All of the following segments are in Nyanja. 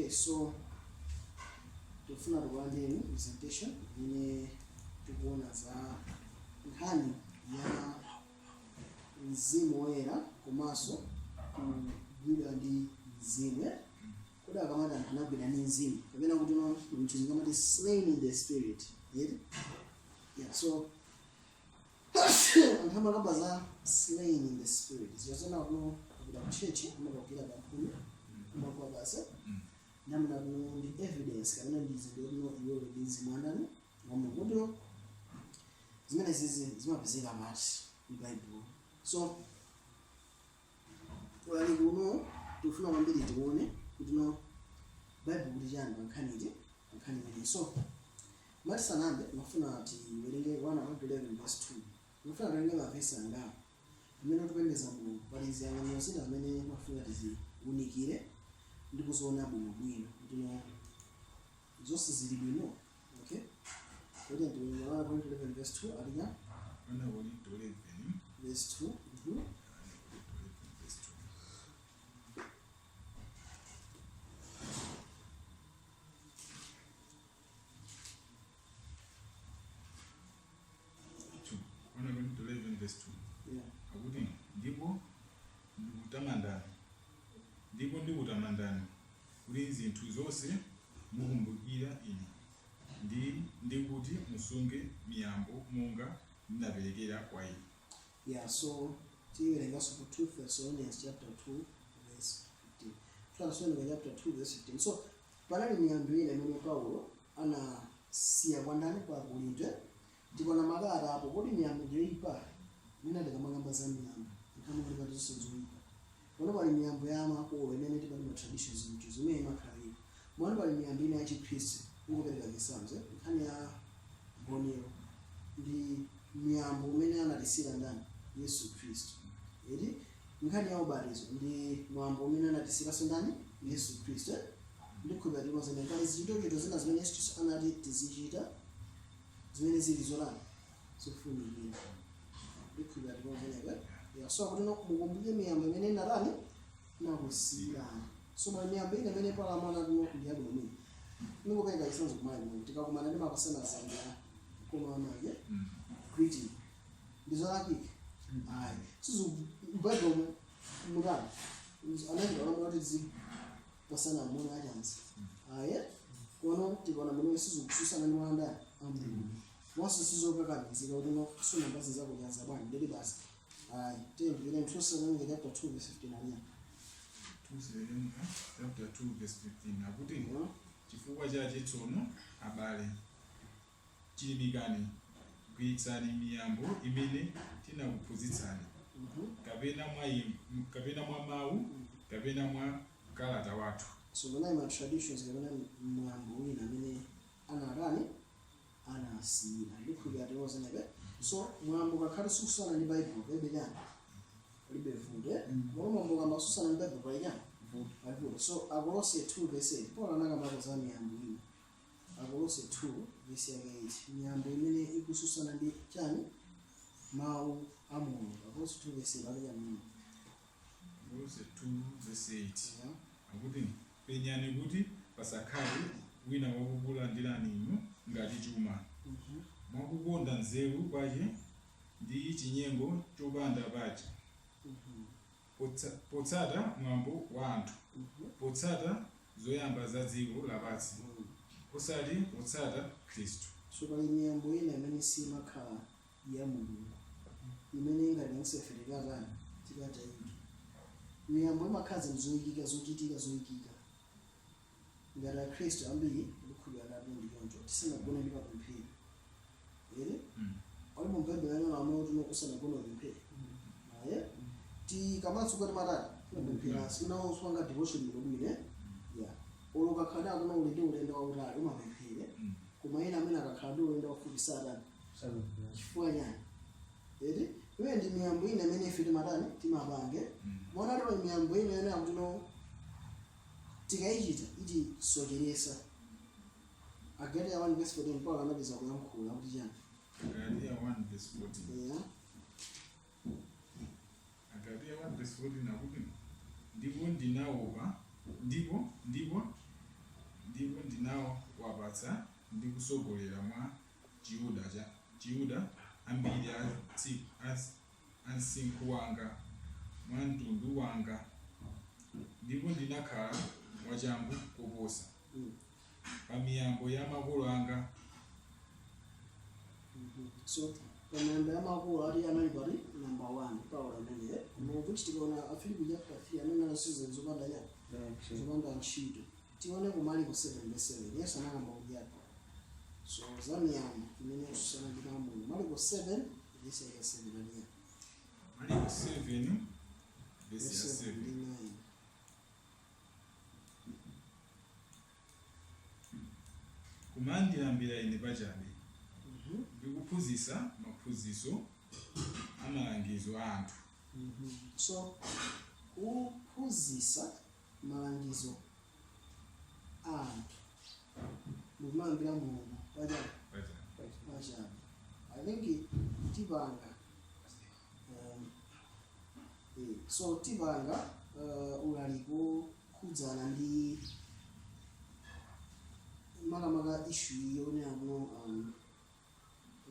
Okay, so tikufuna tikulandireni presentation imene tikuona za nkhani ya Mzimu Woyera komanso kugwidwa ndi mzimu, eh? Kodi akamati anthu anagwidwa ndi mzimu, kapena kuti no mchizungu amati slain in the spirit, yeah? Yeah, so anthu amakamba za slain in the spirit ziyazona kuno kupita ku church, amakagwira pamphumi, amakwa basi, namuna kuno ndi evidence kapena ndi zinthu kuno iwe uli ndi mzimu wandani? Wa Mulungu. Kuti zimene zizi zimapezeka pati m'Baibulo? So ulaliki uno tikufuna kwambiri tione kuti no Baibulo kuti chani pa nkhani iti, pa nkhani imeneyi. So matisanambe mafuna tiwerenge 1 Akorinto 11 verse 2. Mafuna tiwerenge mavesi angapo pamene tikupembedza Mulungu. Pali ziyang'aniro zina zimene mafuna tiziwunikire ndi kuziona bwinobwino kuti no zonse zili bwino. Okay, kuti tiwerenge 1 Akorinto 11 verse 2 alika. 1 Korinto 11 verse 2. 11 verse 2. Two. 1 Korinto 11 verse 2. Akuti, ndipo ndikutamandani kuti zinthu zonse mukumbukira ine ndi kuti musunge miyambo monga ndinaperekera kwa inu. Yeah, so tiwerenganso ku 2 Thessalonians chapter 2 verse 15. 2 Thessalonians chapter 2 verse 15. So panali miyambo ina imene Paulo anasiya kwa ndani? Kwa Akorinto. Tikaona makalata apo, kodi miyambo ndiyoipa? Mwina tikamakamba za miyambo, anthu amati pati zonse zoipa. Pano pali miyambo ya makolo imene timati ma traditions mchuzi imene imakhala ilipo. Mwano pali miyambo ina ya Chikhristu. Kungopereka chitsanzo, nkhani ya mgonero ndi miyambo umene anatisiyira ndani? Yesu Khristu, eti? Nkhani ya ubatizo ndi mwambo umene anatisiyiranso ndani? Yesu Khristu, eh? Ndikhulupirira tikonzene. Pali zichitochito zina zimene Yesu Khristu anati tizichita zimene zili zolani, zofunikira. Ndikhulupirira tikonzeneko. Yeah, so akuti no mukumbukire miyambo imene inatani, nakusiyirani. So pali miyambo ina imene Paulo amaona kuti no ndi yabwino. Mwina ndingopereka chitsanzo, kumalawi kuno tikakumana ndi makosana zanja koma amake greeting, ndizolakwika? Ayi, sizu m'Baibulo mutani anachita olamula kuti tizipasana moni achanza? Ayi. Kono tikaona muno sizikususana ndi mwanda amulungu monse, sizokakamizika kuti no sunambazi zakuchanza bwanji ndeti basi, ayi. Tiyendikire 2 Thesalonica chapter 2 verse 15 aliya. 2 Thessalonica chapter 2 verse 15 akuti, chifukwa chache tsono, abale, chilimikani, gwiritsani miyambo imene tinakuphunzitsani, kapena mwa mawu kapena mwa kalata wathu. So panali ma traditions kapena mwambo wina amene anatani, anasiyira. Ndikhulupirira tiwozenepe. So mwambo ukakhale sukusana ndi Bible, palibe chani, palibe vuto, eh? Koma mwambo ukamasusana ndi Bible, pali chani? Pali vuto. So Akolose 2 verse 8, Paul anakambako za miyambo ina. Akolose 2 verse yake 8, miyambo imene ikususana ndi chani? Mawu a Mulungu. Akolose 2 verse 8 ali chani? Akolose 2 verse 8 akuti, penyani kuti pasakhale wina wakukulandirani inu ngati chuma mwakukonda nzeru kwace ndi chinyengo chopanda pache, potsata mwambo wa anthu, potsata zoyamba za dziko lapansi, osati potsata Khristu. So pali miyambo ina imene simakhala ya Mulungu imene ingati ife tikatani, tikatayike. Miyambo imakhala zinthu zoyikika, zochitika zoyikika. Ngati Akhristu ambiri, ndikukhulupirira napo ndi choncho, tisanagone ndi mapemphero, ere? Palipo m'Baibulo amene malamulo kuti usanagone upemphere, aye. Tikamatsuka timatani? Timapemphera. Simene usipanga devotion bwinobwino, eh? Yeah, olo ukakhala nakuno uli ndi ulendo wautali umapemphere. Koma ena amene akakhala ndi ulendo wafupi satani? Chifukwa chani, eti? Imene ndi miyambo ina imene ife timatani, timapange. Kumaona kuti pali miyambo ina imene akuti no tikayichita itisocheresa. Agalatiya 1 verse 14, Paulo anapeza kuyankhula kuti chani? Galatiya 1 verse 14. Galatiya 1 verse 14 akuti, ndipo ndinaopa ndipo Ndipo ndinawapatsa ndi kusogolera mwa Chiyuda ambiri a msinkhu wanga mwa mtundu wanga, ndipo ndinakhala wachangu koposa pa miyambo ya makolo anga. So pamiyambo ya makolo ati anali pati number 1 Paulo amene, koma kuti tikaona Afilipi chapter 3 amene anasiza zopanda chani, zopanda ntchito. Tione ku Marko 7 verse 7, Yesu anakamba kudyako so za miyambo imene yesu sanachita muno. Marko 7 verse 7 aliya? Marko 7 verse ya verse 7 7 ndi 9. Kumandilambira ine pachabe, ndikuphunzitsa maphunzitso amalangizo a anthu. So kuphunzitsa malangizo a anthu ndikumulambira Mulungu pachabe. Pachabe. Pachabe. I think tipanga so tipanga ulaliko khudzana ndi makamaka issue yonena kuno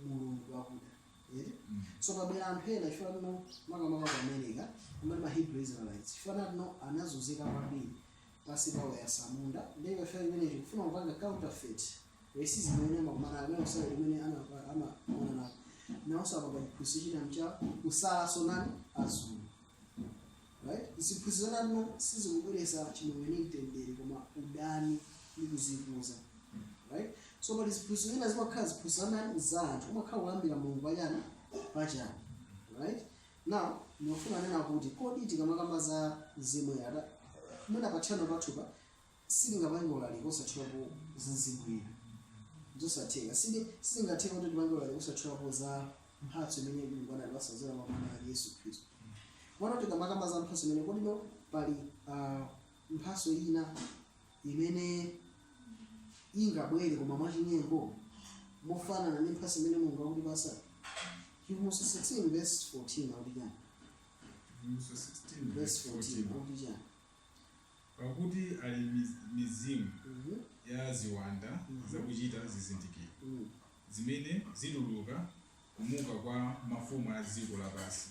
Mulungu akuda ere. So pabwera anthu ena chifukwa tino makamaka ku America amati ma Hebrew Israelites, chifukwa tino anazunzika kwambiri pansi pa oyasamunda, ndiye pafika imenechi kufuna kupanga counterfeit racism imene amakumana amene usale imene amakumana nawo, nawonso apanga chiphunzitso china cha kusalaso nani azungu, right? Ziphunzitso natino sizikubweretsa chimwemwe ndi mtendere koma udani ndi kuzikuza, right? So pali ziphunzitso zina zimakhala ziphunzitso nani za anthu, umakhala kulambira Mulungu pachani, pachani, right? Now ndimafuna nena kuti kodi tikamakamba za mzimu woyera, mwina patchano pathupa sitingapange ulaliki osatchulapo za mzimu woyera, zosatheka. Sitingatheka kuti tipange ulaliki osatchulapo za mphatso imene Mulungu anatipatsa kudzera mwa Mwana wake Yesu Khristu. Mwana tikamakamba za mphatso imene, kodino pali mphatso ina imene ingabwere koma mwachinyengo mofanana ndi mphatso imene Mulungu akutipatsa? Chivumbulutso 16 verse 14 akuti chani? Chivumbulutso 16 verse 14 akuti chani? Pakuti ali mizimu ya ziwanda zakuchita zizindikiro, zimene zituluka kumuka kwa mafumu a dziko lapansi,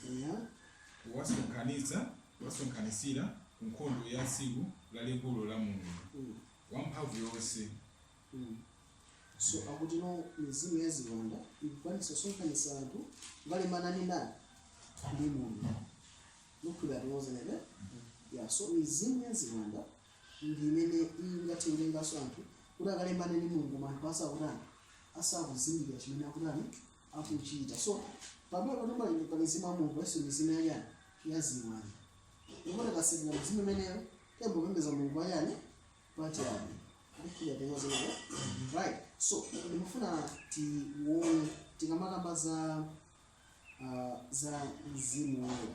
kuwasonkhanitsira ku nkhondo ya tsiku lalikulu la Mulungu wamphamvu yonse. So akuti no mizimu ya ziwanda ikukwanitsa kusonkhanitsa anthu kukalimana ndi ndani? Ndi Mulungu. Nukhulupirira timozenebe? Yeah, so mizimu ya ziwanda ndi imene ingathe kutenganso anthu kuti akalimbane ndi Mulungu, koma anthu asakutani, asakuzindikira chimene akutani, akuchita. So pamene pali pa mizimu ya Mulungu, yesu mizimu yachani, ya ziwanda, ndipo tikasekera mizimu imeneyo tembopembeza Mulungu pachani, pachabe. Ndikhulupirira timozenebe, right? So ndimafuna tione tikamakamba za mzimu woyera.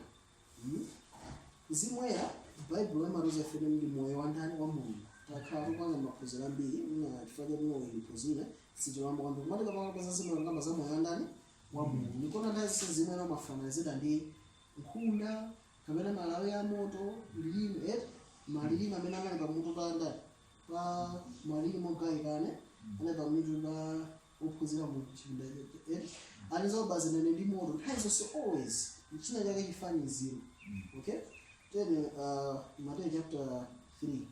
Mzimu woyera, Baibulo imatiuza ife ndi moyo wa ndani? Wa Mulungu. Takhala tikupanga maphunziro ambiri mna chifukwa cha tino phunzira sitilamba kwambiri, koma tikapanga za mzimu woyera kamba za moyo wa ndani? Wa Mulungu. Nikona nthawi zonse mzimu woyera umafananizidwa ndi nkhunda kapena malawi a moto, lilime, malilime amene anali pamutu pa ndani, pa malilime ogawikana anali pamutu pa ophunzira mu chipinda, alizobazanene ndi moto nthawi zonse, always china chake chifaniziro. Okay, then Matthew chapter 3.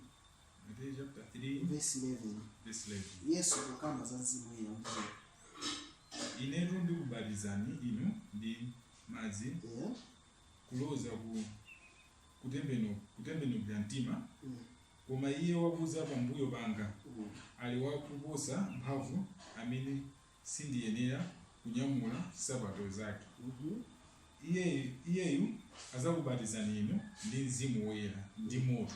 Matthew chapter 3 verse 11. Verse 11. Yesu kukamba za mzimu woyera kuti Inetu ndikubatizani inu ndi madzi kuloza ku kutembenukira mtima, koma iye wakudza pambuyo panga ali wakuposa mphamvu, amene sindiyenera kunyamula nsapato zake. Iyeyu adzakubatizani inu ndi Mzimu Woyera ndi moto.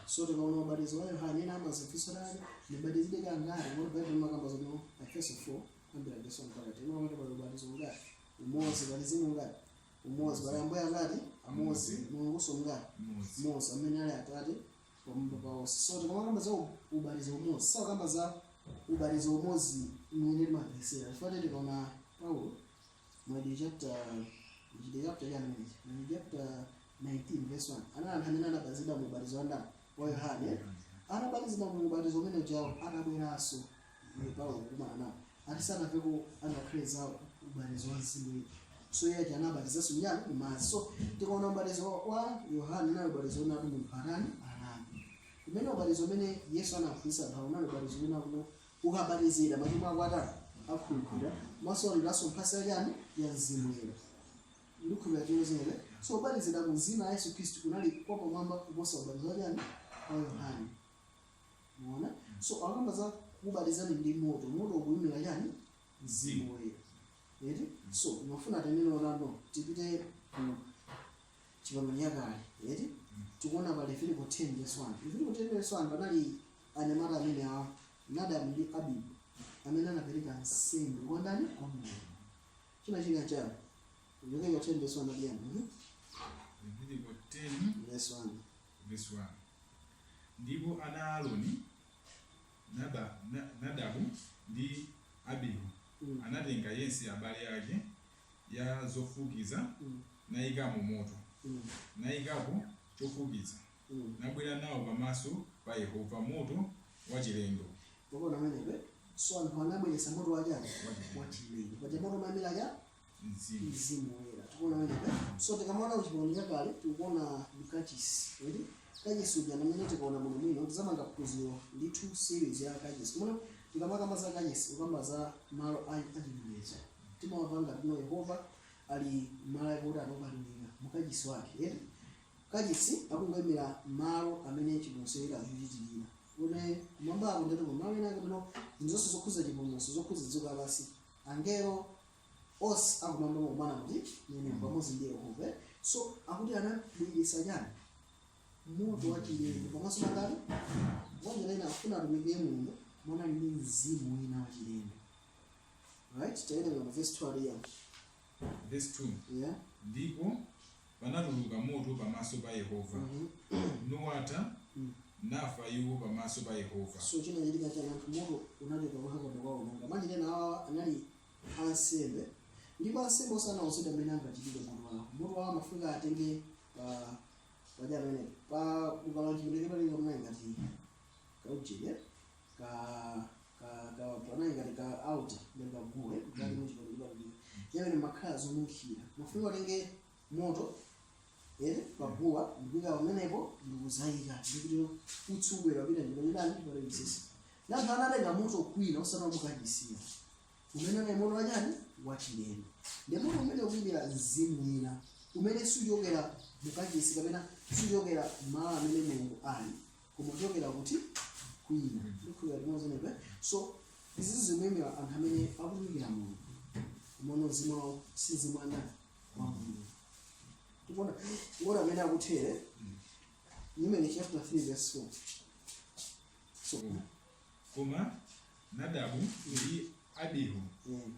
So tikaona ubatizo wa Yohane, ena amazifunsa tani ndibatizidwe kangati, kuti Baibulo imakamba zomwe Efeso 4 kuyambira verse 1 mpaka 10, imakamba pali ubatizo ungati? Umodzi. Pali mzimu ungati? Umodzi. Pali Ambuye angati? Amodzi. Mulungunso ungati? Mmodzi. Mmodzi, amene ali Atate pamwamba pa onse. So tikamakamba za ubatizo umodzi, sakamba za ubatizo umodzi mwene timamvesera, chifukwa tikaona Paulo mwadi chapter, chide chapter chani ichi, mwadi chapter 19 verse 1, anali anthu amene anabatizidwa mu ubatizo wa ndani? Wa Yohane. Atabatizidwa mu ubatizo umene ujawo, atabweranso iye Paulo kukumana nawo, ati sanamveko angakhale za ubatizo wa Mzimu Woyera. So iye ati anabatizanso nyani m'madzi. So tikaona ubatizo wa Yohane, unali ubatizo unati munthu atani? Alape. Kumene ubatizo umene Yesu anaphunzitsa anthu unali ubatizo umene akuno ukabatizira machimo ako atani? Akhululukidwa, maso aliranso mphatso yachani? Ya Mzimu Woyera. Ndikukhulupirira chilo zimene. So ubatizira mu dzina la Yesu Khristu kunali kwapamwamba kuposa ubatizo wachani? Wa Yohane. Muona? So akamba za kubatizani ndi moto. Moto ukuyimira chani? Mzimu Woyera, eti? So mafuna tenene orano tipite ku Chipangano Chakale, eti? Tikuona pa Leviticus 10 verse 1. Leviticus 10 verse 1, panali anyamata amene awa, Nadabu ndi Abihu, amene anapereka nsembe kwa ndani? Kwa Mulungu. China china chani? Leviticus 10 verse 1 adiyani? Leviticus 10 verse 1. Verse 1. Ndipo ana a Aaroni, Nadabu ndi Abihu, anatenga yense abale ake ya zofukiza, nayikamo moto, nayikapo chofukiza, nabwera nawo pamaso pa Yehova moto wachilendo. Mukuona amenepe? So anthu anabweretsa moto wachani? Wachilendo. Wachilendo. Paja moto umayimira cha Mzimu. Mzimu Woyera. Tikuona amenepe? So tikamaona kuchipangano chakale, tikuona mkachisi, eti? Kachisi uja namene tikaona muno mwino, tizamanga phunziro ndi two series ya kachisi. Kumene tikamakamba za kachisi, ukamba za malo achipembedzo, timawapanga tino Yehova ali malo ake kuti atopatulika mukachisi wake, eti? Kachisi akungoyimira malo amene chipulumutso chochitikira, kuti kumwambako ndeti kumalo ena ake kuno zinthu zonse zokhuza chipulumutso, zokhuza dziko lapansi, angelo onse akumwamba mukumana kuti nene pamodzi ndi Yehova. So akuti anabweretsa chani? Moto wachilendo pamaso pakati mwanjira ina afuna atumikire Mulungu mwana ali ndi mzimu wina wachilendo, right? Tawerenga pa verse 2 aliya. Verse 2. Yeah. Ndipo panatuluka moto pamaso pa Yehova, nuwatha, nafa iwo pamaso pa Yehova. So chinachitika chani anthu? Moto unachoka kuhakoda kwawo nanga mwanjira ina awa anali ansembe, ndipo ansembe osanauzidwa mmene angachitire moto wawo. Moto wawo amafunika atenge pa paja amene pa ukala chipindeke palinga mnayi ngati kaujere ka ka ka panali ngati ka altar, ngati kaguwe ngati muchipindeke palinga yamene makhala zonunkhira, mafunika atenge moto ere paguwa ndikuika pamenepo ndikuzayika, ndikuti utsi ubwera upita ndipo ndani chipatalisisi. Nanthu anatenga moto kwina osati mukachisiya, umene unali moto wachani? Wachilendo. Ndi moto umene ukuyimira mzimu wina umene suchokera mukachisi kapena suchokera malo amene Mulungu ali, koma uchokera kuti? Kwina. Ndikhulupirira limodzi. So izi zikuyimira anthu amene akutumikira Mulungu, koma mzimu wawo si mzimu wa ndani? Wa Mulungu. Tikuona ngona amene akuthere Numeri chapter 3 verse 4. So Koma Nadabu ndi Abihu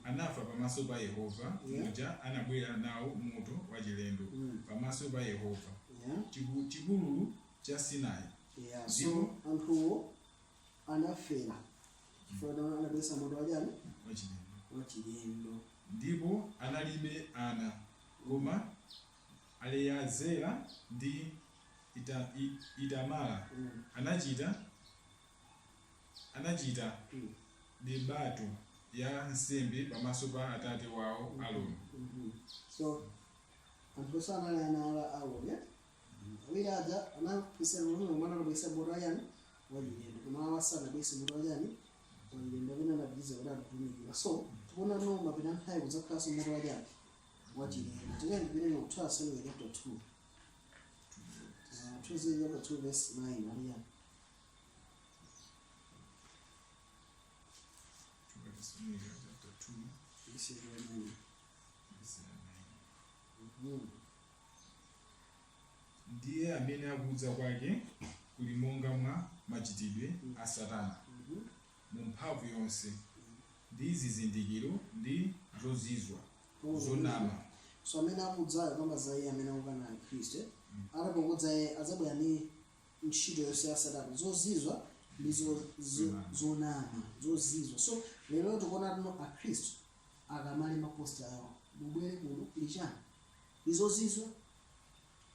anafa pamaso pa Yehova, muja anabwera nawo moto wachilendo pamaso pa Yehova chipululu cha Sinai. Yeah, so anthuwo anafera chifukwa anabweretsa moto wachani? Wachilendo. Wachilendo. Ndipo analibe ana, koma Eleazara ndi Itamara anachita debato ya nsembe pamaso pa atate wawo Aaroni. So anthu onse anali ana a Aaroni awiri aja anapisa mulungu mwana anabweretsa moto wachani? Wachilendo. Koma awa sanabweretse moto wachani? Wachilendo, amene anapitiriza kuti akutumikira. So tikuona no mapita nthawi kudzakhalanso moto wachani? Wachilendo. Tikuyeni tipite no 2 Samuel chapter 2. 2 Samuel chapter 2 verse 9 aliyani? Chapter 2 verse 9. Verse 9. Ndiye amene akudza kwake kuli monga mwa machitidwe a Satana, mu mphamvu yonse ndi zizindikiro ndi zozizwa zonama. So amene akudzayo, kamba za iye amene akukana Khristu, atapokudza iye adzabwera ndi ntchito yonse ya Satana, zozizwa ndi zonama, zozizwa. So lero tikuona tino akhristu akamalemba poster awo, mubwere kuno, kuli chani? Kuli zozizwa,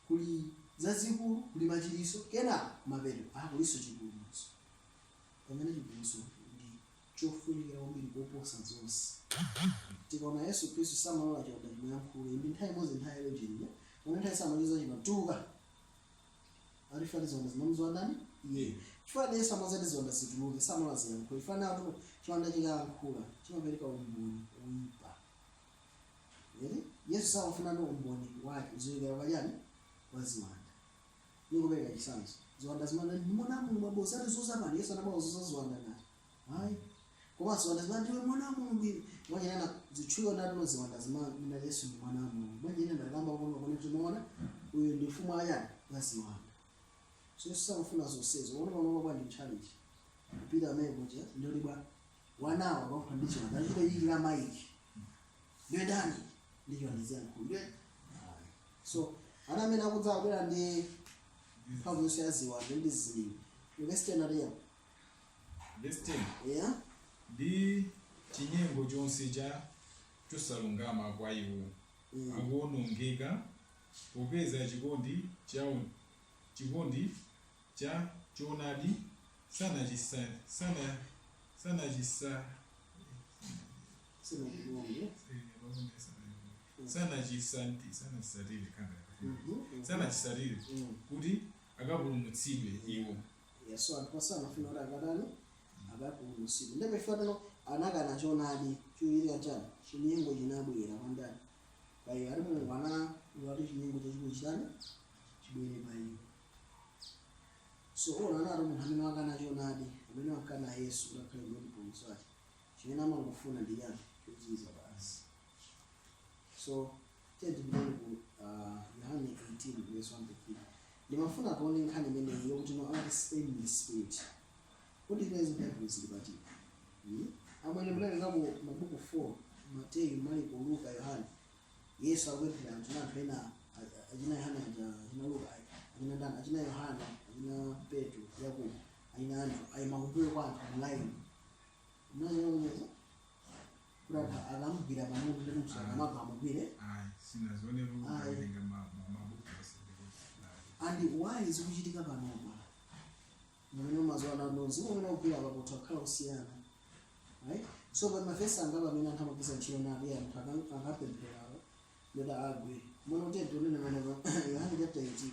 kuli Zazikulu kuli machiriso, kenako kumapeto kuliso chipulumutso, pamene chipulumutso ndi chofunikira kwambiri koposa zonse. Tikaona Yesu Khristu samalola chiwanda chimuyankhule ndi nthawi imodzi, nthawi yalojeni pamene nthawi samaliza chimatuluka alifani ziwanda zinamuziwa ndani iye. Chifukwa Yesu amazati ziwanda zituluke, samalola ziyankhule. Ifana atu chiwanda chikayankhula chimapereka umboni oyipa. Eri Yesu samafuna ndi umboni wake uziwikira pachani wa ziwanda. Ningopereka chitsanzo, ziwanda zimana ndi mwana wa Mulungu, maboza ati zoza pano. Yesu anabwa zoza ziwanda ngati hayi, koma ziwanda zimana ndiwe mwana wa Mulungu iwe mwanyenana zitchuka ndatuno. Ziwanda zimana Yesu ndi mwana wa Mulungu mwanyenana ndakamba kuno kuno timaona uyu ndi mfumu ayani ya ziwanda. So Yesu samafuna zonsezo. Uona panopa bwanji mchalichi kupita amene kuja ndioti bwa wanawa kwankha ndi chiwanda achita yikira mic, ndiwe ndani, ndi chiwanda ziyankhulu ndiwe. Ayi. So ana amene akudza abwera ndi mphamvu yonse ya ziwanda ndi zizindikiro. Verse 10 atiya. Verse 10. Yeah. Ndi chinyengo chonse cha chosalungama kwa iwo akuwonongeka, popeza chikondi cha choonadi sanachisa sana sanachisa Sinachikonde. Sanachisatire kanga sanachisatire kuti akapulumutsidwe iwo. Yeah, so anthu asanafuna kuti akatani, akapulumutsidwe. Ndipo ifatano anakana choonadi. Chochitika chani? Chinyengo chinabwera kwandani? Pa iwo. Ati Mulungu anati chinyengo chachikulu chitani? Chibwere pa iwo. So ona anati munthu amene wakana choonadi, amene wakana Yesu kuti akhale mpulumutsi wake, chimene amangofuna ndi chani? Chochiza basi. So tiyeni ku Yohane 18 verse 1 to 3. Ndimafuna tione nkhani imeneyi yokuti no amati same the spirit. Kuti zimene Bible zili pati? Amwene munawerengapo mabuku 4, Mateyu, Mariko, Luka, Yohane. Yesu akupemphera anthu na anthu ena, achina Yohane aja, achina Luka, achina ndani, achina Yohane, achina Petro, Yakobo, achina Andrew, ayima kumbuyo kwa anthu online. Mnaziona kuti anthu akamugwira pamutu ndi kumsaka amagwa amugwire. Ayi, sinazionepo. Ayi. Kawerenga mabuku onse. And why zikuchitika panopa? Mumene umaziona mzimu umene ukugwira papo akhala kusiyana, right? So pa mavesi angapo amene anthu amagwiritsa ntchito nati anthu akapempherawo ndoda agwe mona kuti tionene mene Yohane chapter 18.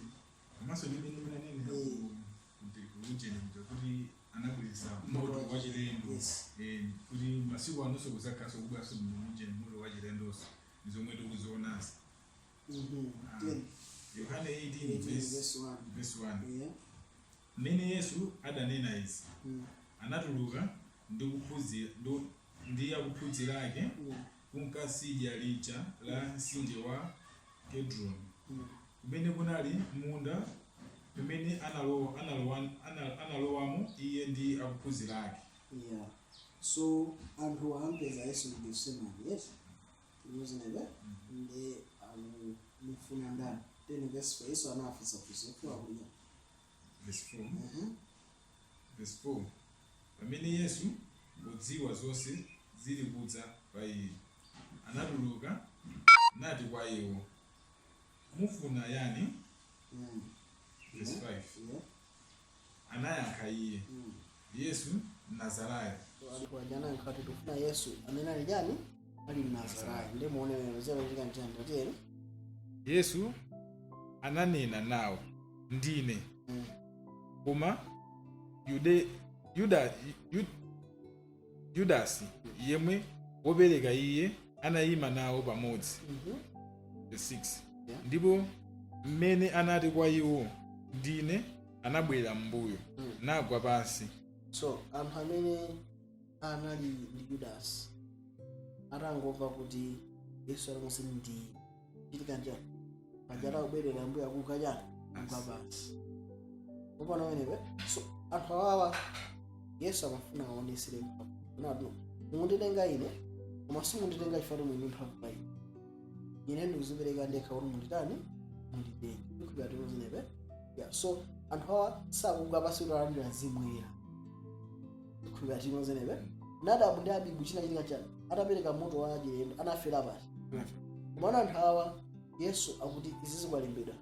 Komanso ndimene munanene kuti ujeni kuja kuti anabweretsa moto wachilendo. Kuti masiku anonso kuzakhaso kubwaso ujeni moto wachilendonso ndizomwe tikuzionasi. Ten. Yohane 18. 18. Verse Verse 1. Verse 1. Yeah. Mmene Yesu adanena izi, anatuluka ndi akuphunzira ake kunkatsidya lija la mtsinje wa Kedroni, kumene kunali munda kumene analowamo iye ndi akuphunzira ake. Yeah, so anthu ampeza Yesu ku Getsemani, yes, tinozinebe ndi akumufuna ndani. Then verse 4, Yesu anafunsa funso kuwa kulya. Verse 4. Verse 4, pamene Yesu podziwa zonse zili kudza pa iye, anatuluka nati kwa iwo, "Mufuna yani?" Verse 5. Anayankha iye, "Yesu Nazarayo." Wajana nkhati tufuna Yesu amene ali chani? Ali Mnazarayo. Ndi muone zikuchitika nchani tatiyeni. Yesu ananena nawo, "Ndine." Koma Yudasi yemwe wopereka iye anayima nawo pamodzi. Verse 6. Ndipo mmene anati kwa iwo, "Ndine," anabwera m'mbuyo nagwa pansi. So anthu amene anali ndi Yudasi atangomva kuti Yesu alimonse ndi chitika njani paja atakubwerera mbuyo akugwa chani? Kugwa pansi popana pamenepe. So anthu awawa Yesu amafuna aonesere mphamvu natu mukunditenga ine, koma simunditenga chifukwa muli ndi mphamvu pa ine. Ine ndikuzipereka ndekha kuti munditani? Munditenge. Ndikupita timozinepe. Yeah, so anthu awa sakugwa pansi kuti alandira mzimu woyera. Ndikupita timozinepe. Nadabu ndi Abibu chinachitika chani? Atapereka moto wa achilendo anafera pati? Komano anthu awa Yesu akuti izi zikwalembedwa.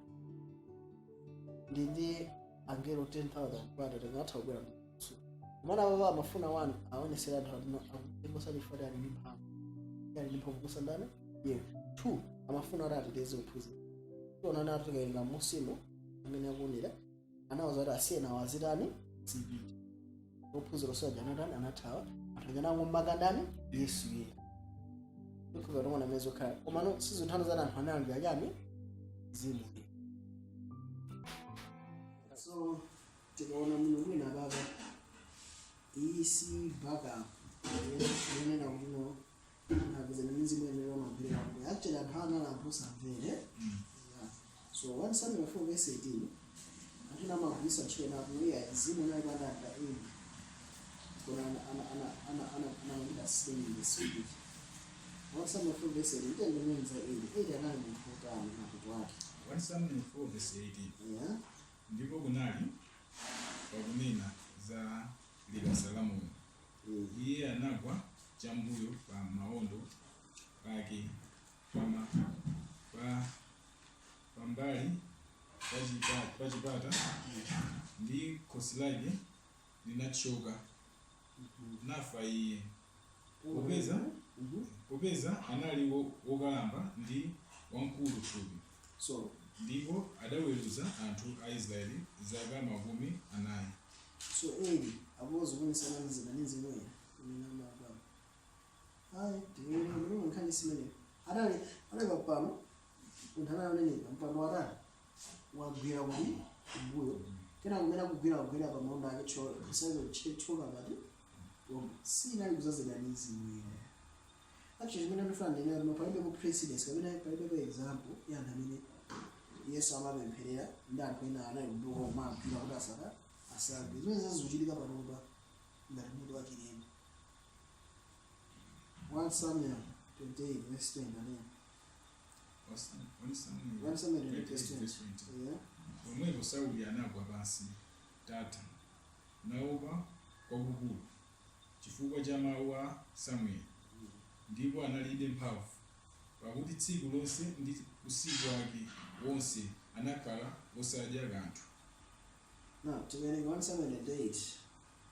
Ndi angelo 10,000 bado tingatha kubwera ndi kumana baba amafuna wanu aonesera anthu atino akungosati ali ndi mphamvu, ali ndi mphamvu kusandana yeah. Two, amafuna kuti ateteze ophunzira. Tionana atikayenga musimo amene akuonera anawuza kuti asiyena awazitani zipita. Ophunzira osaja anatani? Anathawa. Anthu aja anangomaka ndani? Yesu. Iye ikhuza tomona amene zokhala, komano sizinthano zati anthu analandira chani? Zimu. So tikaona muno mwina baba iyi si backup yonena kuti no napeza ni mizimu yenera magwirira ambuye. Actually, anthu anali anthu osamvere. Yeah. So 1 Samuel 4 verse 18, anthu ena amagwiritsa ntchito napo iya mzimu unali pandanda ina kona anamangida slain in the spirit. 1 Samuel 4 verse 18, titengenenza Eli. Eli anali munthu wotani mapeto ake? 1 Samuel 4 verse 18. Yeah. Ndipo kunali pakunena za likasa la Mulungu, iye anagwa chambuyo pa maondo pake pambali pa chipata, ndi khosi lake linathyoka, nafa iye, popeza anali wokalamba ndi wamkulu thupi. So ndipo adaweruza anthu a Israeli zaka 40. So Eli apozo kuonesana nzina ninzimwera imene amagwa ayi tiwene nkhani simene adali adali pano munthu anayonenepa mpando watani wagwira kuti kumbuyo, kena kumene akugwira kugwira pa maondo ake choka pati pomwe sinali kuzazidwa ndi mzimu. Actually, chimene ndifuna ndinena kuti palibepo precedence kapena palibepo example ya anthu amene Yesu amapempherera ndi anthu ena anali kumbuyo kumagwira kuti asagwe. Zimene zazikuchitika panopa ngati mutu wa chilema. 1 Samuel 28 verse 20 anena. 1 Samuel 1 Samuel 28 verse 28 20. Verse 20. Yeah. Pomwepo Sauli anagwa pansi tata, naopa kwakukulu chifukwa cha mawu a Samueli, ndipo analibe mphamvu, pakuti tsiku lonse ndi usiku wake wonse anakhala osadya kanthu. Now, tiwerenga 1 Samuel 28.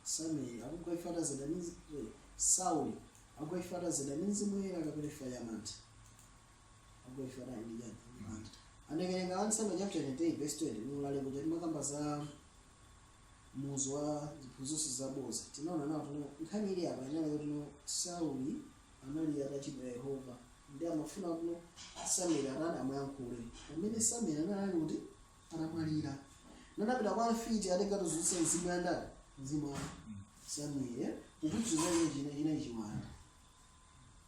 Samuel akugwa ifata zedanizi, Sauli akugwa ifata zedanizi mwera kapena ifa ya mantha. Akugwa ifata ndi yani? Mantha. Andekerenga 1 Samuel chapter 28 verse 20. Mulale kuja timakamba za muzu wa ziphunzitso zaboza. Tinaona nawo tuno nkhani ili apa inali kuti no Sauli anali atachimwira Yehova. Ndi amafuna kuno Samuel atani? Amuyankhule. Pamene Samuel anali kuti atamwalira. Nanapita kwa mfiti atengatozutsa mzimu ya ndani? Mzimu wa Samuel. Ukudzuza iye china china chiwanda.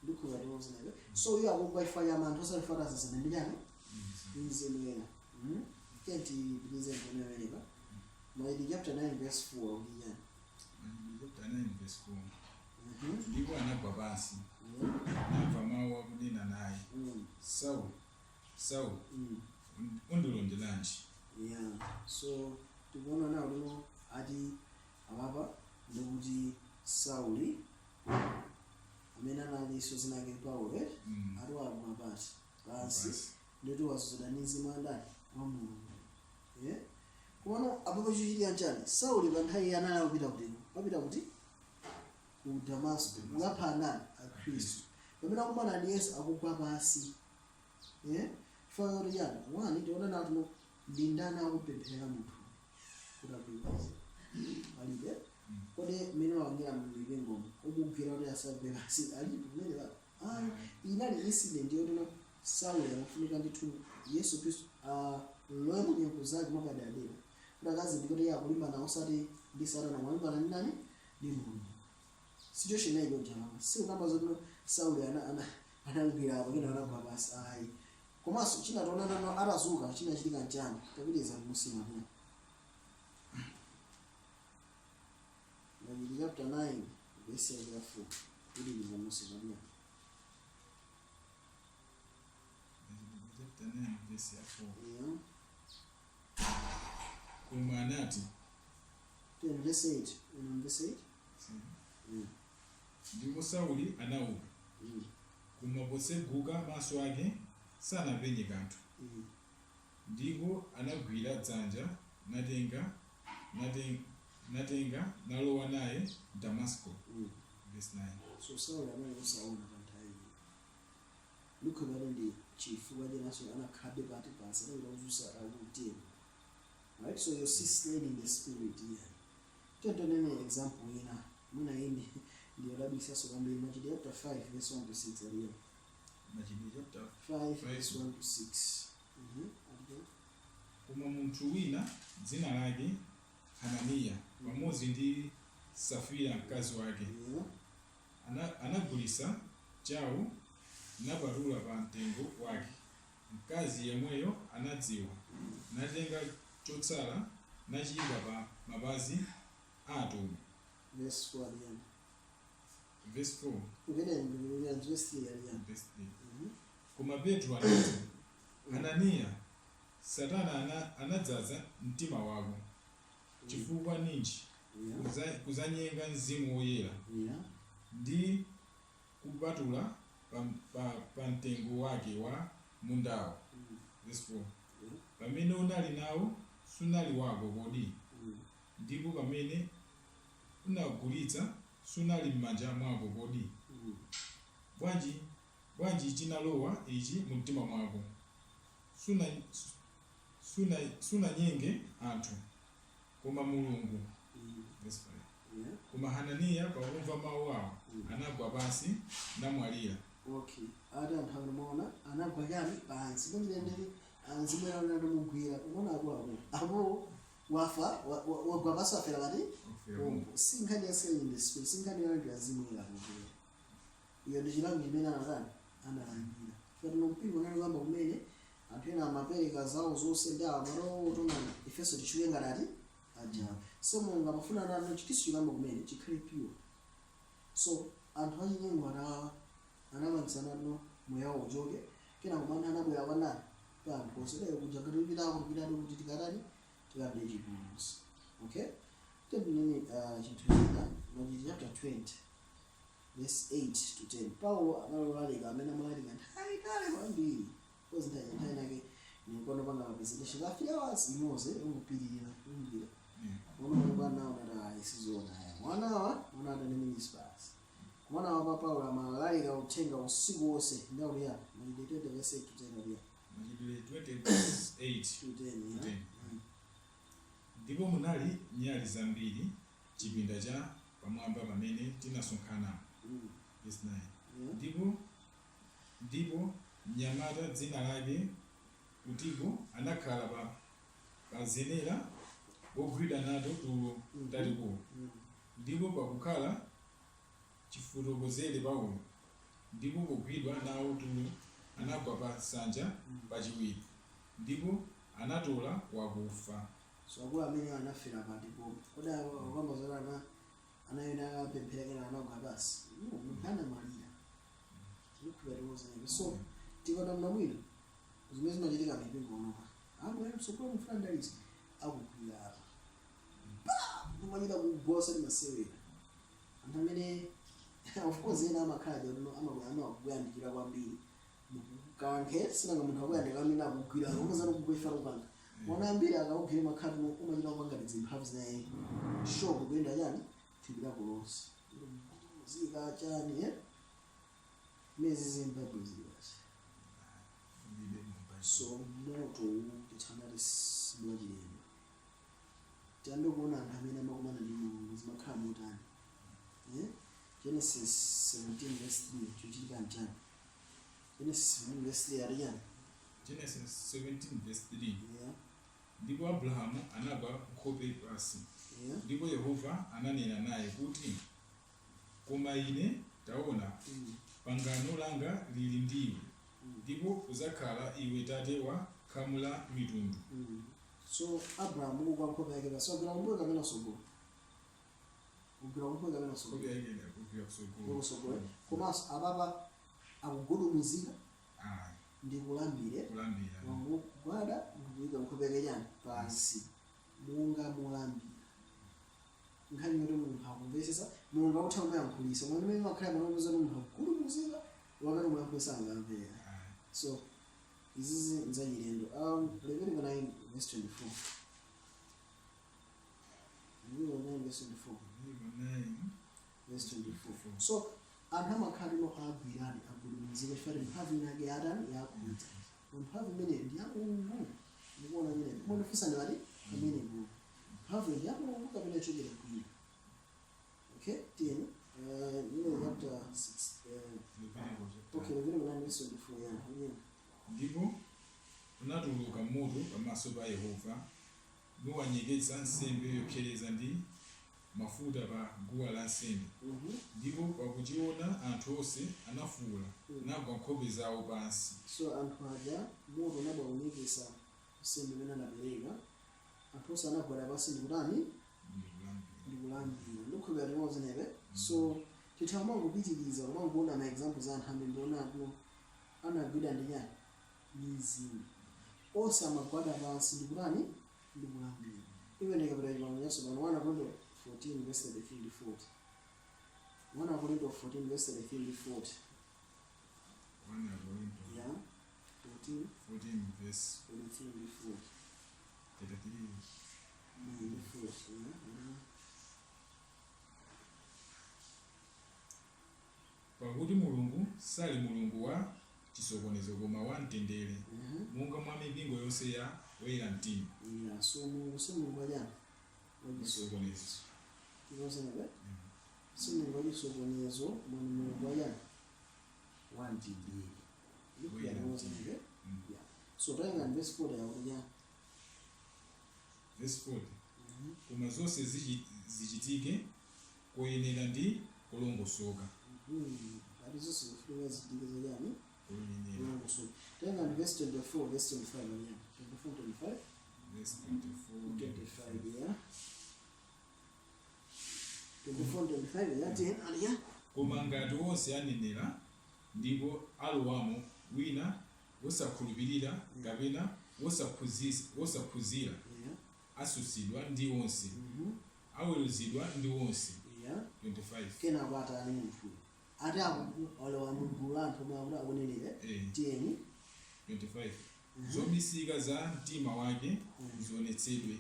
Ndikhuva tiozinayo. So iyo akugwa ifa ya manthu osati zazana ndi chani? Mzimu ena. Kenti bilize mbona wenepa. Machitidwe chapter 9 verse 4 kuti chani? Chapter 9 verse 4. Ndipo anagwa pansi, namva mawu akunena naye, "Sauli, Sauli, undilonderanji?" Yeah. So tikuona nawo lino ati apapa ndikuti Sauli amene analinso zinake Paulo, eh? Mm. Ati wagwa pati? Pansi. Pansi. Nditi wazozedwa ndi mzimu wa ndani? Wa Mulungu, yeah? Komano apapo chochitika nchani? Sauli pa nthawi iye anali akupita kuti wapita kuti ku Damasco kukapha ndani? Akhristu. Pamene akumana ndi Yesu akugwa pansi, yeah? Chifukwa kuti chani? Wani tiona nawo tino ndi ndani akupempherera munthu kuti agwe? Palibe. Kodi mmene wapangira mipingomo umugwira kuti asagwe pansi alipo mmene pa ayi? Inali incident yotino Sauli amafunika ndithu Yesu Khristu alowe mu nyengo zake mwapaderadera kuti akazindikire kuti iye akulimbana osati ndi Satana, akulimbana ndi ndani? Ndi Mulungu. Situation inayi chonjama sikukamba zotino Sauli anagwira apo kena anagwa pansi ayi. Komanso chinationa nano atazuka chinachitika nchani? Tapitiriza mmusima pia. Machitidwe chapter 9 verse ya 4, kupitiriza mmusima pia. Chapter 9 verse ya 4. Yeah. Koma anati 10 verse 8. Verse 8. Ndipo Sauli anauka, koma potseguka maso ake sanapenye kanthu. Ndipo anagwira dzanja Natenga nalowa naye Damasco. Verse 9. So Sauli anali kusaona pa nthawi iyi. Lukhapano ndi chifukwa chenaso anakhabe pati pansi anapita kuzusa akutero, right? So you see slain in the spirit here. Tentonene example ina mwina iyi ndiyodabwisaso kwambiri, Machitidwe chapter 5 verse 1 to 6 aliyo. Machitidwe chapter 5 verse 1 to 6. Aliyo. Koma munthu wina dzina lake Hananiya, pamodzi ndi Safira mkazi wake, anagulitsa chawo napatula pa mtengo wake. Mkazi yemweyo anadziwa, natenga chotsala nachiyika pa mapazi a atumwi. Verse 4 aliyo. Verse 4. Ukene ndikuya verse 3 aliyo. Verse 3. Koma Petro anati, "Hananiya, Satana anadzaza mtima wako chifukwa ninji kuzanyenga Mzimu Woyera ndi kupatula pa mtengo wake wa mundawo?" Verse 4. Pamene unali nawo sunali wako kodi? Ndipo pamene unagulitsa sunali m'manja mwako kodi? Bwanji chinalowa ichi mu mtima mwako? Sunanyenge anthu, koma Mulungu. Verse 5. Koma Hananiya pakumva mawu awo anagwa pansi namwalira. Okay, ati anthu akamaona anagwa chani pansi kunjirendere anzibwera natomugwira kuona akuluakulu apo wafa wagwa pansi, wafera pati? Pompo. Si nkhani ya slain in the spirit, si nkhani yolandira Mzimu Woyera kukwera. Iyo ndi chilango chimene anatani, analandira. Fatino mpingo unali kuyamba kumene, anthu ena amapereka zawo zonse ndi awa matotonana ifenso tichuke ngatati ajawa. So Mulungu amafuna nano Chikhristu chikuyamba kumene chikhale pure. So anthu achinyengo atawa anamangisa nano moyo wawo uchoke, kena kumana anabwera kwa ndani, pa anthu onse lero kuja ngati kupitako kupitatu kuti tikatani, tikadye chipulumutso. Okay, tebineni chinthu china, Machitidwe chapter 20 verse 8 to 10. Paulo analolalika amene amalalika nthawi kale kwambiri kozi nthawi nake nikono panga ma presentation ka 3 hours imodzi ungupirira ungupirira. Uno pano nawo nati ayi, sizona aya mwanawa mwana atani minutes basi kumwana wa pa Paulo amalalika uthenga usiku wonse ndakuti ya Machitidwe 20 verse 8 to 10 aliya. Machitidwe 20 verse 8 to 10, to yeah. 10. Ndipo munali nyali zambiri chipinda cha pamwamba pamene tinasonkhana. Verse 9. Ndipo mnyamata dzina lake Utiko anakhala pa zenera wogwidwa nato tulo tatikulu. Ndipo pakukhala chifotokozere Paulo, ndipo pogwidwa nawo tulo anagwa pa nsanja pachiwiri, ndipo anatola wakufa. So akulu amene anafera patipo kodi akamba zoti ana anayena akapemphera kena anagwa pasi? No, munthu anamwalira chikukhulupirira. So tikaona mnamwino zimene zimachitika mipingo unopa, amwe msukulu mufuna ndalisa akugwira apa pa umachita kugwa osati masewera. Anthu amene of course ena amakhala jono amakuyandikira kwambiri kankhe sinanga munthu akuyandikira amene akugwira umazana kugwa ifa kupanga mwana ambiri akakugwira makhati umachita kupanga zimphamvu zinaye shock kuyenda chani thupi lako lonse zika chani, eh mezi zimbabwe zilibasi. So moto tithanati siwachilendo tiyambe kuona anthu amene amakumana ndi Mulungu zimakhala motani, eh? Genesis 17 verse 3 chochitika mchani? Genesis 17 verse 3 ali chani? Genesis 17 verse 3. Ndipo Abrahamu anagwa nkhope pansi. Ndipo Yehova ananena naye kuti, "Koma ine taona, pangano langa lili ndiwe, ndipo udzakhala iwe tate wa khamu la mitundu." So Abrahamu kugwa nkhope yake pasi, wagwira kumbuyo kapena sogolo? Kugwira kumbuyo kapena sogolo? Nkhope yake kugwira kusogolo. Kusogolo. Komanso apapa akugudumuzika? Ah, ndi kulambire. Kulambira. Wangogwada ndikuyika nkhope yake chani pansi monga molambira. Nkhani yoti munthu akumvesesa Mulungu akutha kumuyankhulisa koma mmene makhala panopoza munthu akugudumuzika wakati muyankhulisa angamvera. Ah, so izizi nzachilendo. Leviticus 9 verse 24. verse 24. Leviticus 9 Verse 24. So anthu amakhala lino agwirani, agulumizika chifukwa mphamvu inake yatani? Yakhudza. Mphamvu imeneyo ndi ya Mulungu? Mukuona imene mondifunsa ndi pati pamene bu mphamvu ndi ya Mulungu kapena ichokera kwina? Okay, tiyeni imene chapter 6. Leviticus chapter Okay, Leviticus 9 verse 24, yeah. Ndipo unatuluka moto pamaso pa Yehova, nuwanyeketsa nsembe yopsereza ndi mafuta pa guwa lansembe. Ndipo pakuchiona anthu onse anafuwula, nagwa nkhope zawo pansi. So anthu aja, moto unabwa kunyekesa nsembe imene anapereka, anthu onse anagwada pansi ndikutani? Ndikulambira. Ndikukhulupirira limodzi nebe. So titha kumangopitiriza kumangoona ma examples a anthu ambiri, ndiona anthu anagwida ndi chani? Mizimu. Onse amagwada pansi ndikutani? Ndikulambira. Even ikapita Chipangano Chatsopano, 1 Korinto 14 verse 33 ndi 40, 1 Korinto 14 verse 33 ndi 40. 1 Korinto Yeah, 14. 14 verse 33 ndi 40. 33. Ndi 40, yeah. Pakuti Mulungu sali Mulungu wa chisokonezo, koma wa mtendere, monga mwa mipingo yonse ya oyera mtima. Yeah, so Mulungu si Mulungu wachani? Chisokonezo. Tikozenepe, si Mulungu wachisokonezo, mwana Mulungu wachani? Wamtendere. Ndikuya tikozenepe. Yeah, so tayenga verse 40 yakuti chani? Verse 40: Koma zonse zichitike koyenera ndi kulongosoka. Ati zonse zifunika zichitike zachani? Koyenera. Kulongosoka. Tayenga verse 24, verse 25 achani? 24, 25. Verse 24. 25, yeah, 24, 25, yeah, 10 aliya. Koma ngati onse anenera, ndipo alowamo wina wosakhulupirira kapena wosaphunzira, asusidwa ndi onse, aweruzidwa ndi onse. 25. Kenako atani munthu ati alowa mgulu la anthu omwe akuti akunenera? Tiyeni. 25 Zobisika za mtima wake zionetsedwe,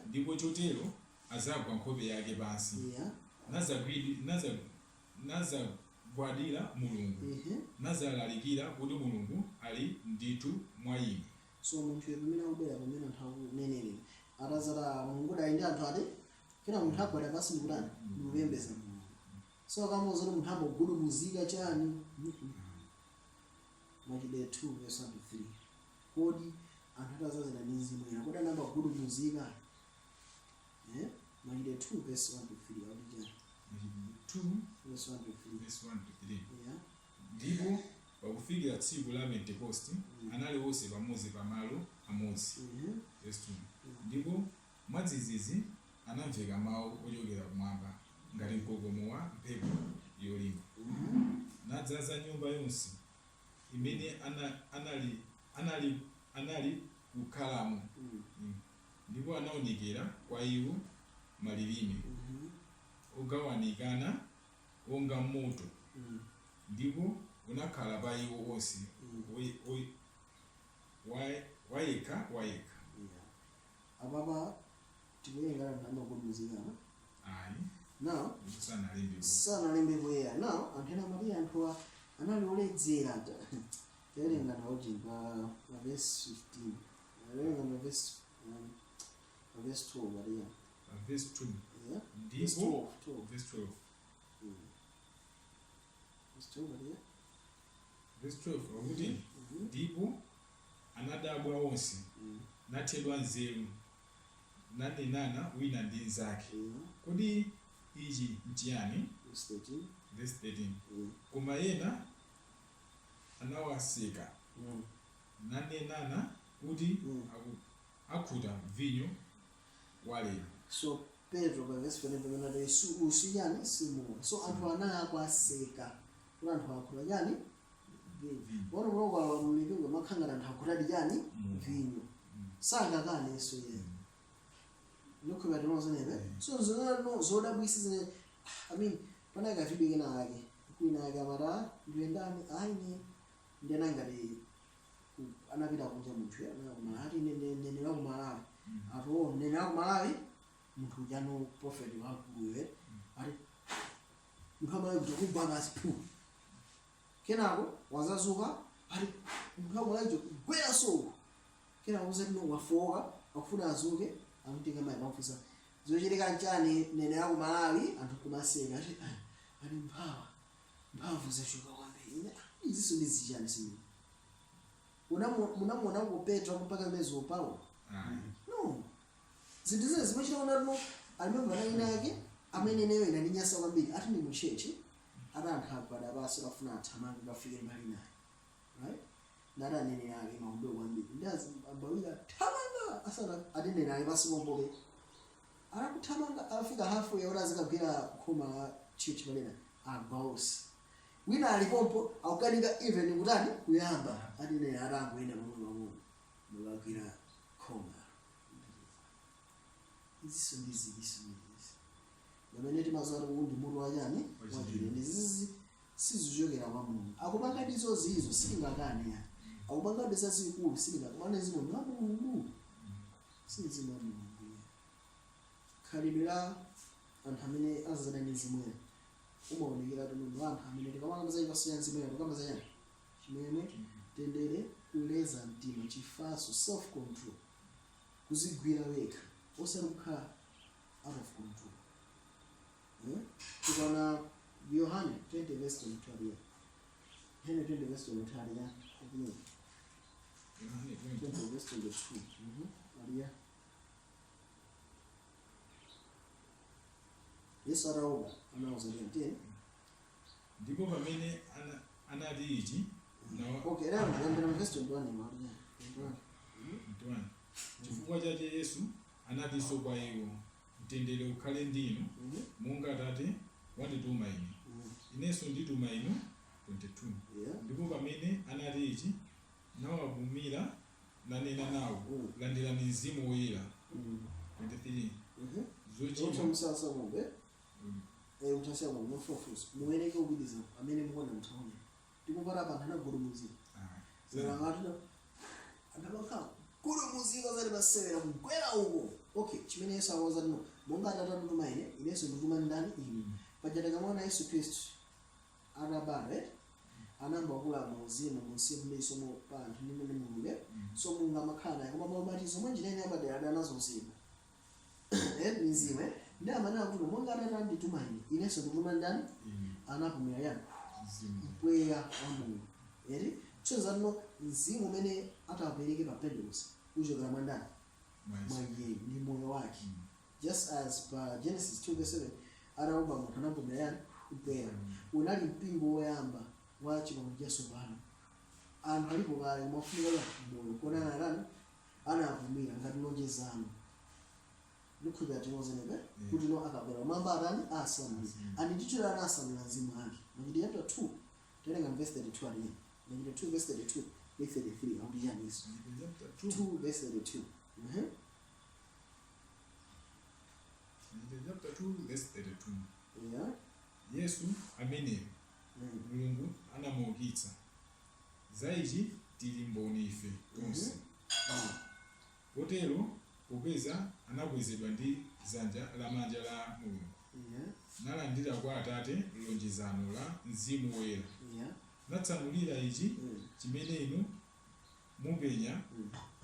ndipo chotero azagwa nkhope yake pansi, nazagwadira Mulungu, nazalalikira kuti Mulungu ali ndithu mwa inu. So munthu pamene akubwera, pamene anthu akunenerera, atazata Mulungu dali ndi anthu, ati kena munthu agwada pansi ndikutani? Ndikupembeza Mulungu. So akamuwuza kuti munthu ambogudubuzika chani? Machitidwe 2 verse 1 to 3. Kodi anthu atazazira ndi Mzimu Woyera, kodi anayamba kugudubuzika? Eh, Machitidwe 2 verse 1 to 3 akuti chani? 2 Verse 1 to 3. Verse 1 to 3. Yeah. Ndipo pakufikira tsiku la Pentekoste anali onse pamodzi pamalo amodzi. Verse 2: Ndipo mwadzidzidzi anamveka mawu ochokera kumwamba ngati mkokomo wa mphepo yolimba, nadzaza nyumba yonse imene anali kukhalamo. Ndipo anaonekera kwa iwo malilime ogawanikana onga moto, ndipo unakhala pa iwo onse wayekha wayekha. Yeah. Apapa tikuyenga anthu amagudubuzikana? Ayi. Now sanalembe. Sanalembepo yeya. Now anthu ena amati anthuwa anali oledzera. Tawerenga naoji pa verse 15, tawerenga pa verse 12 aliya. Pa verse 2. Yeah, verse Ndipo 12, 12. Verse 12. Verse 12 aliya. Verse 12 akuti, ndipo anadabwa onse, nathedwa nzeru, nanenana wina ndi mnzake, "Kodi ichi nchiyani?" Verse 13. Verse 13: Koma ena anawaseka, nanenana kuti, "Akhuta vinyo walero." So Petro pa verse 14 pamene ati usiyani simuwa, so anthu anali akuaseka kuti anthu akhuta chani? Vinyo. Vinyo. Pano kulokwa mipingo makhangana anthu akhutadi chani? Vinyo. Sangakaneso iye. Ndikukhulupirira tinozenepe. So zona zodabwisa zine, I mean, panali ka video kena ake kwina ake amati, "Ah, ndiyendani aine ndiyena ngati anapita kunja munthu anali kumalawi, ati ine mneneri wa kumalawi." Ati, "Oh, mneneri wa kumalawi." Munthu ujano, prophet wakuwe, ati munthu amalawi kuti kugwa pasi phu, kenako wazazuka, ati munthu amalawi kugwera so, kenako uzati no, wafoka, akufuna azuke, amutenga mayi kwamufunsa zochitika nchani nene aku Malawi, anthu kumaseka, ati "Ah, ati mphawa mphamvu zachuka kwambiri." Ine, ah, iziso ndi zichani simene munamuonako Petro akupaka mezo Paulo? Ayi. No, zinthu zine zimachita kunatino alimemba ina yake amene ineyo inandinyasa kwambiri, ati ndi mu church, ati anthu agwada pansi, akafuna athamange kafike mbali naye, right, ndati anene ake maombe kwambiri, ndi ambawira thamanga asana atinene ake pasi pomboke, arakuthamanga, afika halfway kuti azikagwira khoma la church palena, agwaosi wina alipompo akukanika even kutani kuyamba, atinene atangoyenda pang'ono pang'ono mukagwira khoma. Iziso ndi zidiso ndizizi pamene timaziwa kuti uwu ndi mutu wachani? Wachilendo. Izizi sizichokera kwa Mulungu. Akupanga ndizo zizo silingakane yani, akupanga ndi zazikulu silingakane, zimo ndi wa Mulungu, si mzimu wa Mulungu ya. Khalidwe la anthu amene azazana ndi mzimu umaonekera kuti ndi anthu amene tikamakamba za chipatso cha mzimu, tikamba za chani? Chimwemwe, mtendere, kuleza mtima, chifatso, self control, kuzigwira wekha, osati kukhala out of control, eh? Tikaona Yohane 20 verse 22 aliya, Yohane 20 verse 22 aliya aliya. Yohane 20. 20 verse 22, aliya Yesu atauka anawuza tiyeni. Ndipo pamene anati ichi nawa. Okay, lero ndiyambira mu verse 21 imo, aliya 21. 21. Chifukwa chache Yesu anatinso kwa iwo, "Mtendere ukhale ndi inu. Monga Atate wandituma ine, inenso ndituma inu." 22. Ndipo pamene anati ichi, nawapumira, nanena nawo, "Landirani Mzimu Woyera." 23. Zochimwa Musasa ng'ombe. Mutasiya ng'ombe mufufuza muwereke upitiza amene mukuona muthaone tikupata panthu anagulumuzika. Zalangati anthu gulumuzika zati masewera kugwera uko. Okay, chimene Yesu akuwuza tino, monga Atate andituma ine, inenso ndituma ndani? Inu. Paja tikamona Yesu Khristu atabadwa, eh? Anayamba kukula mu uzimu, munsinkhu ndi chisomo pa anthu ndi mmene Mulungu, eh? So Mulungu amakhala naye, koma paubatizo mwa njira ine yapadera adanazo mzimu, eh, mizimu, eh? Ndi amanena kuti monga Atate andituma ine, inenso ndituma ndani? Inu. Anapumira yani? Mzimu. Mpweya wa Mulungu, eri tsoza tino mzimu umene atapereke pa Pentecost uchokera mwa ndani? Mwa mwa Yesu. iye, ndi moyo wake. Just as pa Genesis 2 verse 7 ataumba munthu anapumira yani? Mpweya. Unali mpingo woyamba wa chipangano chatsopano. Anthu alipo kale, umafunika moyo kuonana atani anapumira ngati lonjezano, ndikhulupira tinozenepe kuti no akabwera kumwamba atani asamula and ndithira anasamula mzimu ake. Machitidwe chapter 2, tawerenga verse 32 aliye, Machitidwe 2 verse 32 ndi 33 akuti chaniso? Machitidwe chapter 2. 2 verse 32. Machitidwe chapter 2 verse 32. Yesu ameneyo Mulungu anamuukitsa, za ichi tili mboni ife tonse. Potero popeza anakwezedwa ndi dzanja lamanja la Mulungu, nalandira kwa Atate lonjezano la Mzimu Woyera, natsanulira ichi chimene inu mupenya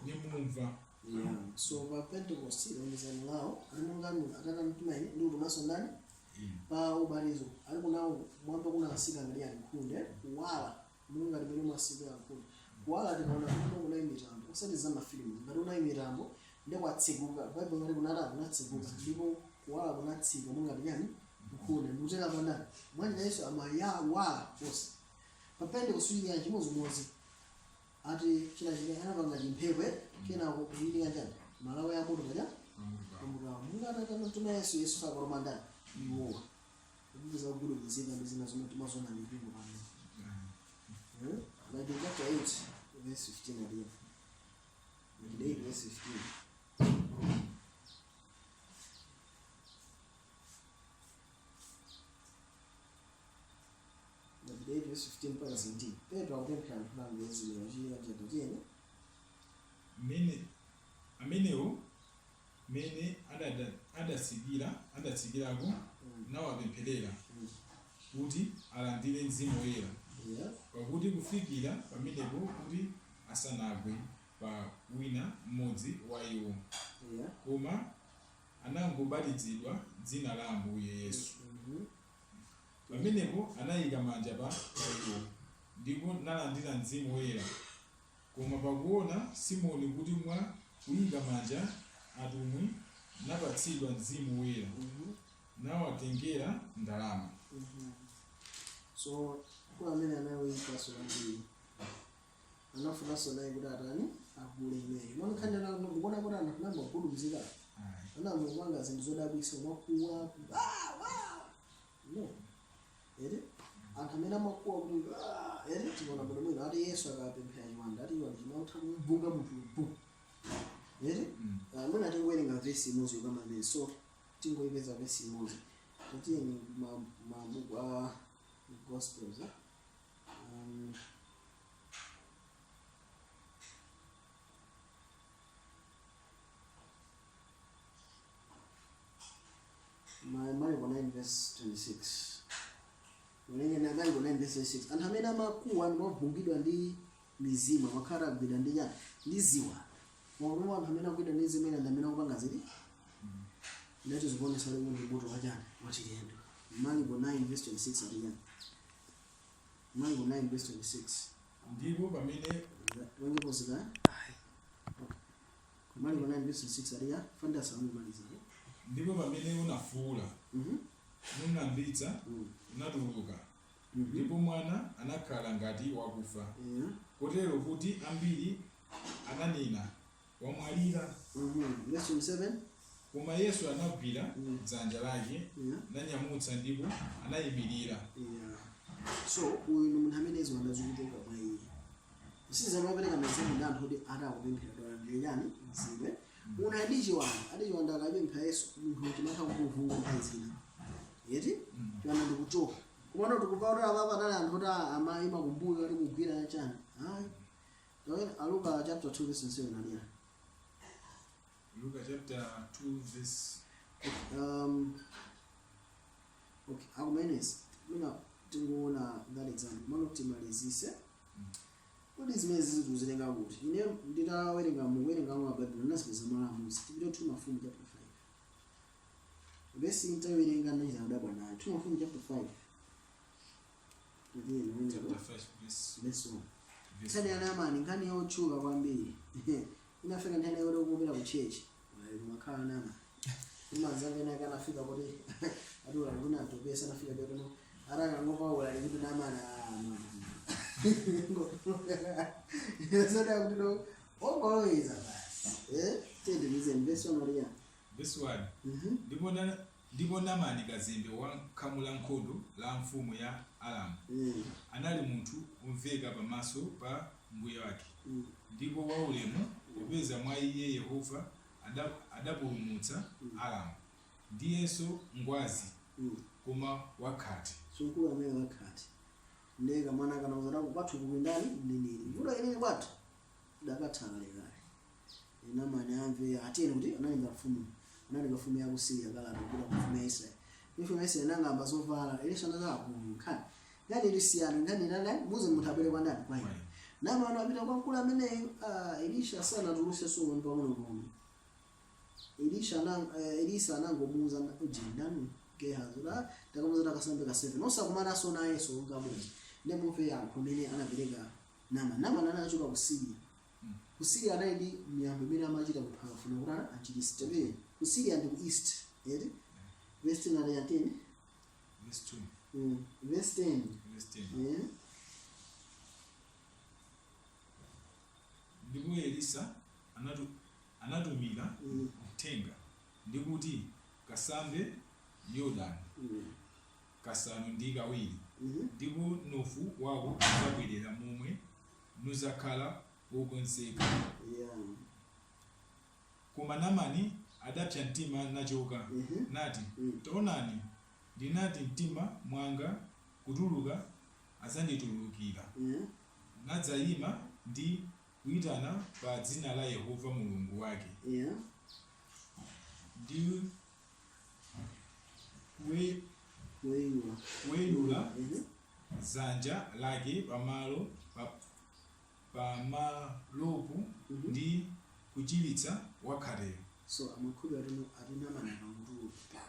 nimumva. Yeah. So pa Pentecost lonjezano lawo ali monga Atate andituma ine, ndi kutumanso ndani? Inu. Pa ubatizo ali kunawo mwamba kunasika ngati yani nkhunde, kuwala monga limene mwasikira nkhunde kuwala. Tikaona kuti kunayi mitambo, osati za mafilimu, ngati kunayi mitambo ndi kwatsekuka, Bible ngati kunata kunatsekuka ndipo kuwala kunatsika monga ngati yani nkhunde ndikutera pandani mwanjira Yesu amayawala konse. Pa Pentecost yani chimodzimodzi, ati chinachitika anapanga chimphepo, kenako kuchitika chani? Malawi ya moto paja pamutawo munga Atate anatuma Yesu, Yesu sakaloma ndani? Iwowa kupitiza kugulumuzika ndi zina zomwe timazona mipingo pano. Machitidwe chapter 8 verse 15 aliyo, Machitidwe 8 verse 15. Machitidwe 8 verse 15 mpaka 17, Petro akupemphera anthu langu zimene chapter 10. Amenewo. Mene adatsikirako nawapempherera kuti alandire Mzimu Woyera, pakuti kufikira pamenepo kuti asanagwe pa wina mmodzi wa iwo, koma anangobatizidwa dzina la Ambuye Yesu. Pamenepo anayika manja pa iwo, ndipo nalandira Mzimu Woyera. Koma pakuona Simoni kuti mwa kuyika manja atumwi napatsidwa Mzimu Woyera, nawatengera ndalama. So kwa amene anayoyipaso kwambiri, anafunanso naye kuti atani? Agule imeneyo. Mwana nkhani mukuona kuti anthu anayamba kugudubuzika, anayamba kupanga zinthu zodabwitsa, kumakuwa, "Ah, wow!" No, ere anthu amene amakuwa kuti "Ah," ere tikaona bwino bwino, ati Yesu akapemphera chiwanda, ati chiwanda chimatha kumvunga munthu bu, ere. Mwina tingowerenga vesi imodzi yokamba amene, so tingoyipeza vesi imodzi. Tatiyeni mabuku a Gospels, eh? Marko 9 verse 26. Mulenge na Marko 9 verse 26. Anthu amene amakuwa ndimavungidwa ndi mizimu, amakhala agwidwa ndi chani? Ndi ziwa. Maulumu anthu amene agwidwa ndi zimene ndi amene akupanga zili ndati zikuonesa kuti ndi moto wachani? Wachilendo. Marko 9 verse 26 ati chani? Marko 9 verse 26. Ndipo pamene Wangepozika Marko 9 verse 26 ati ya fanda samumaliza. Ndipo pamene unafuwula nung'ambitsa, unatuluka, ndipo mwana anakhala ngati wakufa, kotero kuti ambiri ananena, "Wamwalira." Verse 27. Koma Yesu anagwira dzanja lake, nanyamutsa, ndipo anayimirira. Yeah. So uyu ndi munthu amene ziwanda zikuchoka mwa iye. Sizamapereka maexample ndi anthu kuti atakupemphera dola ndiye chani mziwe. Munthu adi chiwanda, adi chiwanda akapempha Yesu, munthu chimatha kumuvunga nthawi zina. Yeti? Chiwanda ndikuchoka. Komano tikupa kuti apapa anali anthu kuti amayima kumbuyo ali kugwira chani. Hayi. Tawena Luka chapter 2 verse 7 aliya. Luka chapter 2 verse Okay, akumenezi mina tingoona that example mano timalizise kuti zimene zizikuzilenga kuti ine nditawerenga mukuwerenga mwa Baibulo ndinazipeza malamuzi. Tipite 2 Mafumu chapter 5 vesi, ntawerenga ndachita kudabwa nayo. 2 Mafumu chapter 5. Tiyeni chapter umenewo. 5 verse Verse 1. Verse Nkhani ya Namani, nkhani yotchuka kwambiri. Inafika nthani yoti kupita ku church kumakhala Namani imazanga ena kanafika kuti atula kuna atopesa nafika pekuno atakangopa ulali kuti Namani soda kuti no ongoloweza basi, eh, tiyendenize verse 1 aliya. Verse 1. Ndipo Namani kazembe wa khamu la nkhondo la mfumu ya Aramu anali munthu womveka pamaso pa mbuye wake, ndipo waulemu, popeza mwa iye Yehova adapulumutsa Aramu, ndiyenso ngwazi, koma wakhate. Sunkulu amene wakhate ndeka mwana kana uzatako kwathu kupindani mneneri mvuto inene kwathu dakatha kalekale. Namani amve atiyeni kuti analinga mfumu, analinga mfumu ya ku Syria kalata kupita ku mfumu ya Israeli. Mfumu ya Israeli nangamba zovala. Elisha anati nkhani nkhani ilisiyana, nkhani inali muze munthu abwere kwa ndani? Kwa ine. Namani apita kwa mkulu ameneyo. Ah, Elisha sanatuluse somo pang'ono pomwe. Elisha Elisa anangomuuza uji ndani, Gehazi, kuti takamuza takasambe ka 7 osakumanaso nayenso ngamodzi. Ndi mupe yankho imene anapereka Namani. Namani anachoka ku Syria. Ku Syria anali ndi miyambo imene amachita munthu akafuna kuti achiritse. Tapere ku Syria ndi ku east, eti? Verse 10 ali ya 10. Verse 2. Verse 10. Verse 10. Yeah. Ndipo Elisa anatumira mthenga ndi kuti, "Kasambe Yorodani kasanu ndi kawiri, ndipo mnofu wako udzabwerera momwe nudzakhala wokonzeka." Koma Namani adapsa mtima nachoka, nati, "Taonani, ndinati mtima mwanga, kutuluka adzanditulukira, nadzayima ndi kuyitana pa dzina la Yehova Mulungu wake." Ndi Kuweyula. Kuweyula dzanja lake pamalo pamalopo ndi kuchiritsa wakhateyo. So amakhulupirira kuti atinamana pamutu pa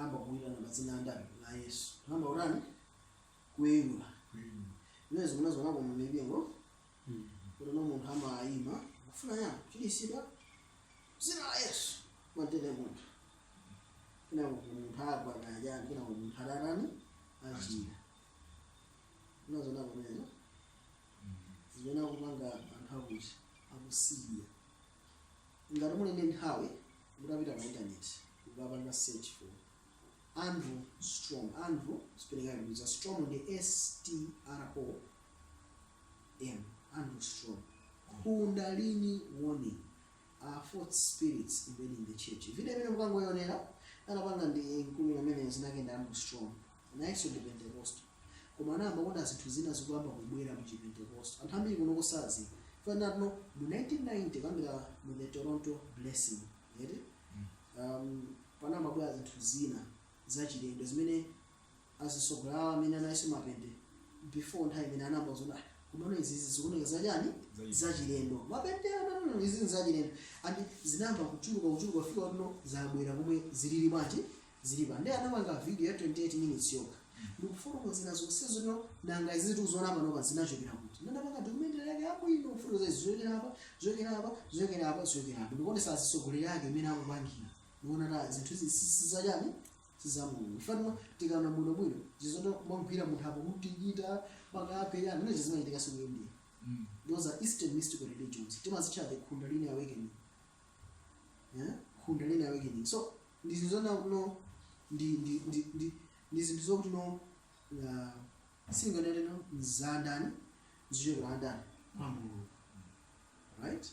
amba kuyitana pa dzina la ndani? La Yesu. Amba kutani? Kuweyula. Zimene zikunazonapo mu mipingo kuti no munthu amayima, akufuna yani kuchiritsidwa, "Dzina la Yesu," mwatene munthu, kenako munthu agwa kayani, kenako munthu atatani? Achira. Unazonapo pamenezo zimene akupanga anthu akuti akusiya. Ngati muli ndi nthawi, mutapita pa internet ukapanga search for Andrew Strom. Andrew spelling yake ndi Strom, ndi Strom. Andrew Strom, "Kundalini Warning: Are False Spirits Invading the Church?" Video imene mukangoyonera, anapanga ndi mkulu amene zinake ndi Andrew Strom, nayenso ndi Pentecost, koma anayamba kuona zinthu zina zikuyamba kubwera mu Chipentecost. Anthu ambiri kuno kusazi fanatno mu 1990 kuyambira mu the Toronto Blessing eti panayamba kubwera zinthu zina zachilendo zimene azisogolera amene analinso mapente before nthawi imene anayamba kuziona, "Ah, komano izizi zikuoneka zachani? Zachilendo." Mapente ananono, izi zachilendo, and zinayamba kuchuluka, kuchuluka kufika kuno zabwera komwe zilili bwanji, zilipa. Ndi anapanga video ya 28 minutes yokha ndikufotokozera zonse zino. Nanga izi tikuziona panopa zinachokera kuti? Ndinapanga documentary yake yabwino kufotokoza izi zochokera apa, zochokera apa, zochokera apa, zochokera apa, ndikuonesa azitsogoleri ake imene akupangira. Ndikuona ta zinthu izi sizachani? Sizamulungu. Ifaniro tikaona bwinobwino zizoto mwagwira munthu apo kutichita pakape yani, zimene zimachitika ku India. Those are Eastern mystical religions, timazitcha the Kundalini awakening, yeah? Kundalini awakening. So ndi zinthu zona no ndi zinthu zokuti no singanene no nzandani, zichokera andani? Kwa Mulungu, right?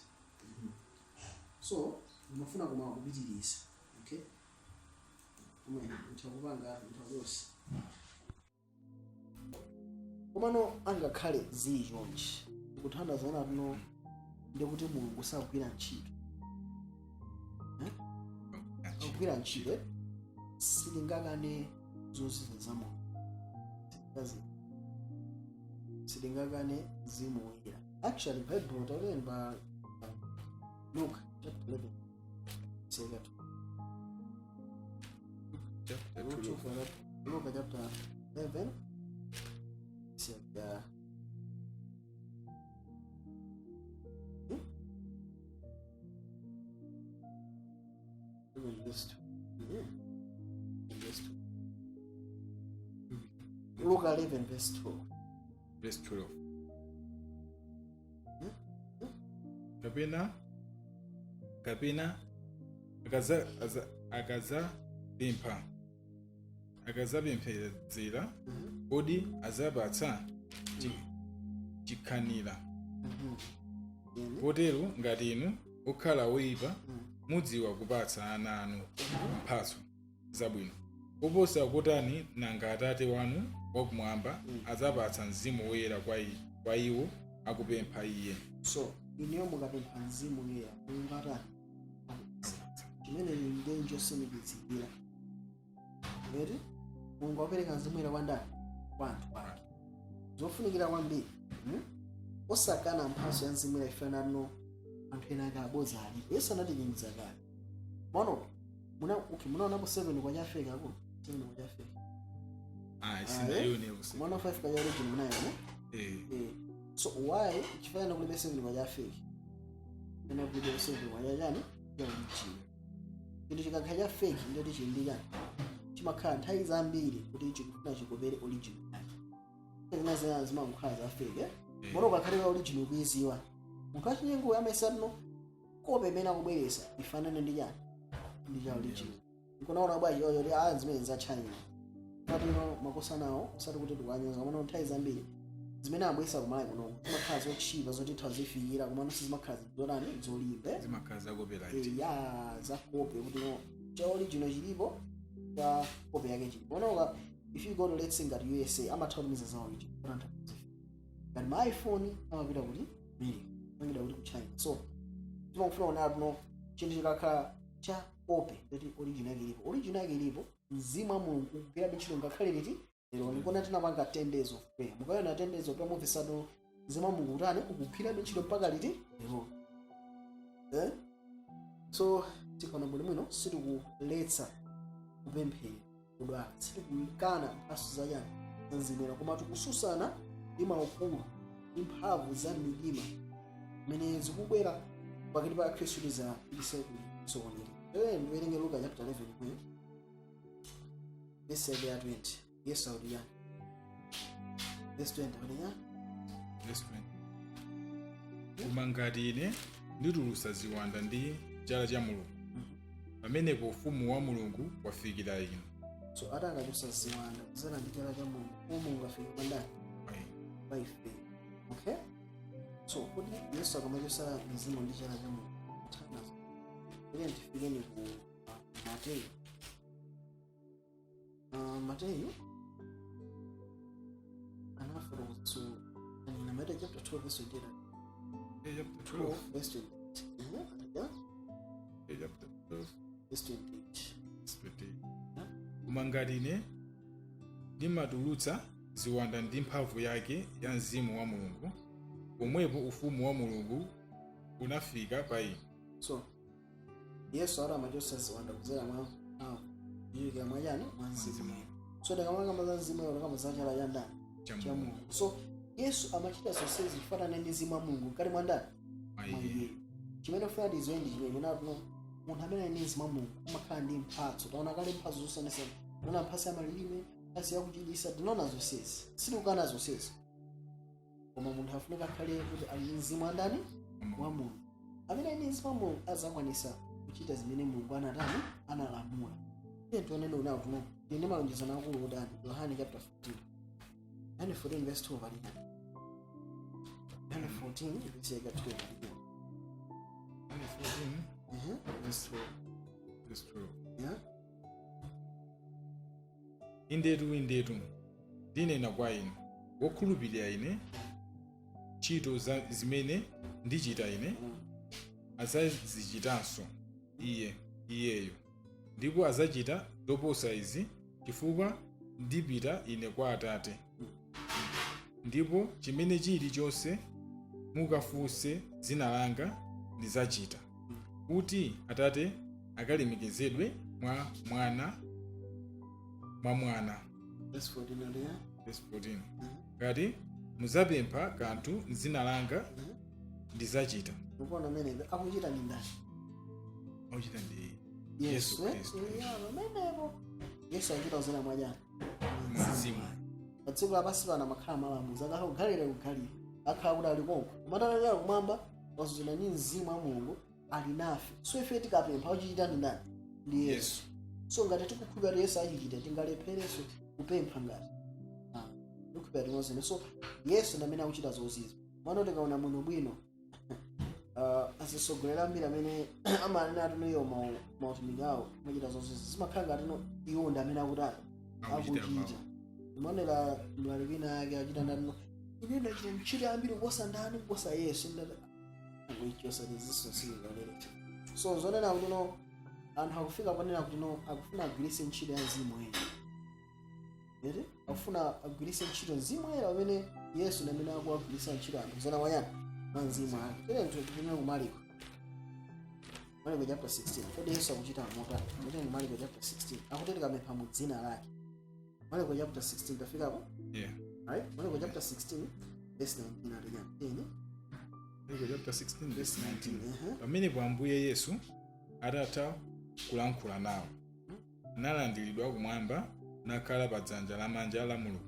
So ndimafuna koma kupitiriza, okay, omwe nthakupanga nthawi komano angakhale zili chonchi, kuthandazana tuno ndikuti Mulungu sakugwira ntchito, eh? Akugwira ntchito, eh? Sitingakane zozizwa za Mulungu. Sitingakane Mzimu Woyera. Actually, Bible takulemba Luke chapter 11 seka Chapter Luke 12. Luke chapter 11 seka. Verse 2. Yeah. Verse 2. Luke 11 verse 2. Verse 12. Kapena akazapempha, akazapemphedzera, kodi azapatsa chikhanira? Potero ngati inu okhala oyipa mudziwa kupatsa ana anu mphatso zabwino, koposa kotani nanga Atate wanu wakumwamba adzapatsa Mzimu Woyera kwa iwo akupempha iye? So ineyo mukapempha Mzimu Woyera, Mulungu atani? Chimene ndi njosimikizikira ngati Mulungu akupereka Mzimu Woyera kwa ndani? Kwa anthu ake. Zofunikira kwambiri, Osakana mphatso ya Mzimu Woyera. Ifana no anthu ena ake abodza alipo. Yesu anatichenjeza kale. Mono muna, okay, munaonapo 7 kwa chafeka ako, 7 kwa chafeka? Ah, sinayone usiku. Mwana 5 kwa original munayona? Eh. Eh. So why chifana kulibe 7 kwa chafeki, ena kulibe 7 kwa chani? Ya original. Chinthu chikakhala cha fake, ndoti chili chani? Chimakhala nthawi zambiri kuti chikufuna chikopere original yake. Zina zina zimakhala za fake, eh? Mono ukakhalira original kuiziwa, munthu achinyengo amesatino kope imene akubweresa ifanane ndi chani? Ndi cha original. Nkunaona bwaji yoyo kuti ah, zimene za China patino makosanawo, usati kuti tikuwanyoza, komano nthawi zambiri zimene abwesa kumalawi kuno zimakhala zotchipa zoti titha zifikira, komano sizimakhala zotani? Zolimba. Zimakhala za copyright. Ya, za copy, kuti no cha original chilipo, cha copy yake chilipo. Onoka if you go to, let's say, ngati USA, amatha kutumiza za original kuti anthu azifika. Ngati ma iPhone amapita kuti America, amapita kuti ku China. So timafuna kuona tuno chinthu chikakhala Cha copy kuti original yake ilipo, original yake ilipo. Mzimu wa Mulungu ukugwirabe ntchito ngakhale liti? Lero. Ndikuona tinapanga 10 days of prayer. Mukaona 10 days of prayer, mumvesatu mzimu wa Mulungu utani? Ukugwirabe ntchito mpaka liti? Lero, eh? So tikaona bwinobwino, sitikuletsa kupemphera kudwala, sitikukana mphatso zachani? Za mzimu, koma tikususana ndi maukulu ndi mphamvu za mitima zimene zikubwera pakati pa Khristu kuti zapitise kusokonekera. Ere ndiwerenge Luka chapter 11 kwe verse yake ya 20. Yesu akuti yani? Verse 20 akuti yani? Verse 20: Koma ngati ine nditulutsa ziwanda ndi chala cha Mulungu, pamenepo ufumu wa Mulungu wafikira inu. So ati akachotsa ziwanda kudzera ndi chala cha Mulungu, Mulungu afika pa ndani? Pa ife. Okay, so kuti Yesu akamachotsa mzimu ndi chala cha Mulungu kuthanazo. Ine tifikeni ku Mateyu, Mateyu anafotokoza anina Mateyu chapter 12 verse 28. Chapter 12 12. Verse 28. Ataja Chapter 12 verse 28. Verse 28. Yeah. Koma ngati ine ndimatulutsa ziwanda ndi mphamvu yake ya mzimu wa Mulungu, pomwepo ufumu wa Mulungu unafika pa inu. So Yesu ati amachotsa ziwanda kudzera mwa mphamvu yochokera mwa chani? Mwa mzimu. Mzimu. So tikamakamba za mzimu, tikamba za chala cha ndani? Cha Cha Mulungu. Mulungu. So Yesu amachita zonsezi kufanana ndi mzimu wa Mulungu mkati mwa ndani? Mwa Mwa iye. iye. Chimene ufuna tiziwe ndi chimene natuno, munthu amene ali ndi mzimu wa Mulungu amakhala ndi mphatso. Taona kale mphatso zosiyanasiyana. Tinaona mphatso ya malilime, mphatso yakuchiritsa, tinaona zonsezi. Sitikukana zonsezi, koma munthu afunika akhale kuti ali ndi mzimu wa ndani? Wa Mulungu. Amene ali ndi mzimu wa Mulungu azakwanisa kuchita zimene Mulungu anatani? Analamula. Tiye tionene unawo tuno ndi malonjezano akulu otani? Yohane chapter 14, Yohane 14 verse 12 ali chani? Yohane 14 verse yake 12 ali chani? Yohane 14 Verse 12. Verse 12. Yeah. Indetu, indetu, ndinena kwa inu, wokhulupirira ine, ntchito zimene ndichita ine adzazichitanso iye iyeyo, ndipo adzachita zoposa izi, chifukwa ndipita ine kwa Atate. Ndipo chimene chilichonse mukafunse dzina langa, ndidzachita, kuti Atate akalemekezedwe mwa mwana, mwa Mwana. Verse 14 ali ya Verse 14: Ngati muzapempha kanthu m'dzina langa, ndidzachita. Ukuona amene akuchita ndi ndani? Akuchita ndi Yesu. Yesu Eh? Khristu. Yeah, pamenepo Yesu akuchita kudzera mwachani? Mzimu. Pa dziko lapansi pano amakhala malamuzi, akakhala kugalira kugalira, akhala kuti ali konko, kumatalakira kumwamba, wazuzana ndi mzimu wa Mulungu ali nafe. So ife tikapempha, akuchichita ndi ndani? Ndi Yesu. Yesu. So ngati tikukhulupirira kuti Yesu achichita, tingalepherenso kupempha ngati tikukhulupirira limodzi? So Yesu ndi amene akuchita zozizwa. Mwana tikaona muno bwino, azisogolera ambiri amene amanena ati iwo mautumiki awo amachita zozizwa, zimakhala ngati no iwo ndi amene akutani? Akuchita. Akuchita. Imaonera mlaliki wina yake achita ndani? Ine ndachita ntchito yambiri kuposa ndani? Kuposa Yesu. Ndati angoichosa tiziso sikaonerecha. So zonena kuti no anthu akufika ponena kuti no akufuna agwiritse ntchito ya mzimu woyera ere, akufuna agwiritse ntchito mzimu woyera pamene Yesu ndi amene akuwagwiritsa ntchito anthu zona wanyani? Mwa mzimu ake. Tere nthu ku Mariko, Mariko chapter 16. Kodi Yesu akuchita motani? Mutenge Mariko chapter 16. Akuti tikamempha mu dzina lake. Mariko chapter 16, tafikapo? Yeah. Right, Mariko chapter 16 verse 19 ali chani? Mariko chapter 16 verse 19. 19. Pamenepo Ambuye Yesu atatha kulankhula nawo, analandiridwa kumwamba, nakhala pa dzanja lamanja la Mulungu.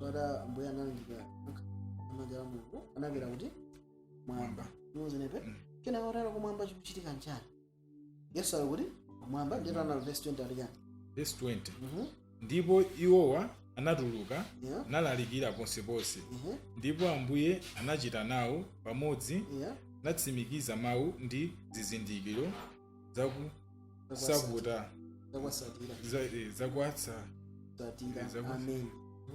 Pada Ambuye analandidwa amanja la Mulungu, anapita kuti? Mwamba. Muzinepe. Kena otero kumwamba chikuchitika nchani? Yesu ali kuti? Kumwamba. Ndito ana verse 20 ali chani? Verse 20: Mhm. Ndipo iwowa anatuluka, nalalikira ponseponse. Ndipo Ambuye anachita nawo pamodzi, natsimikiza mawu ndi zizindikiro zakusakuta Zakwasatira. Zakwatsa Satira. Eh, Amen.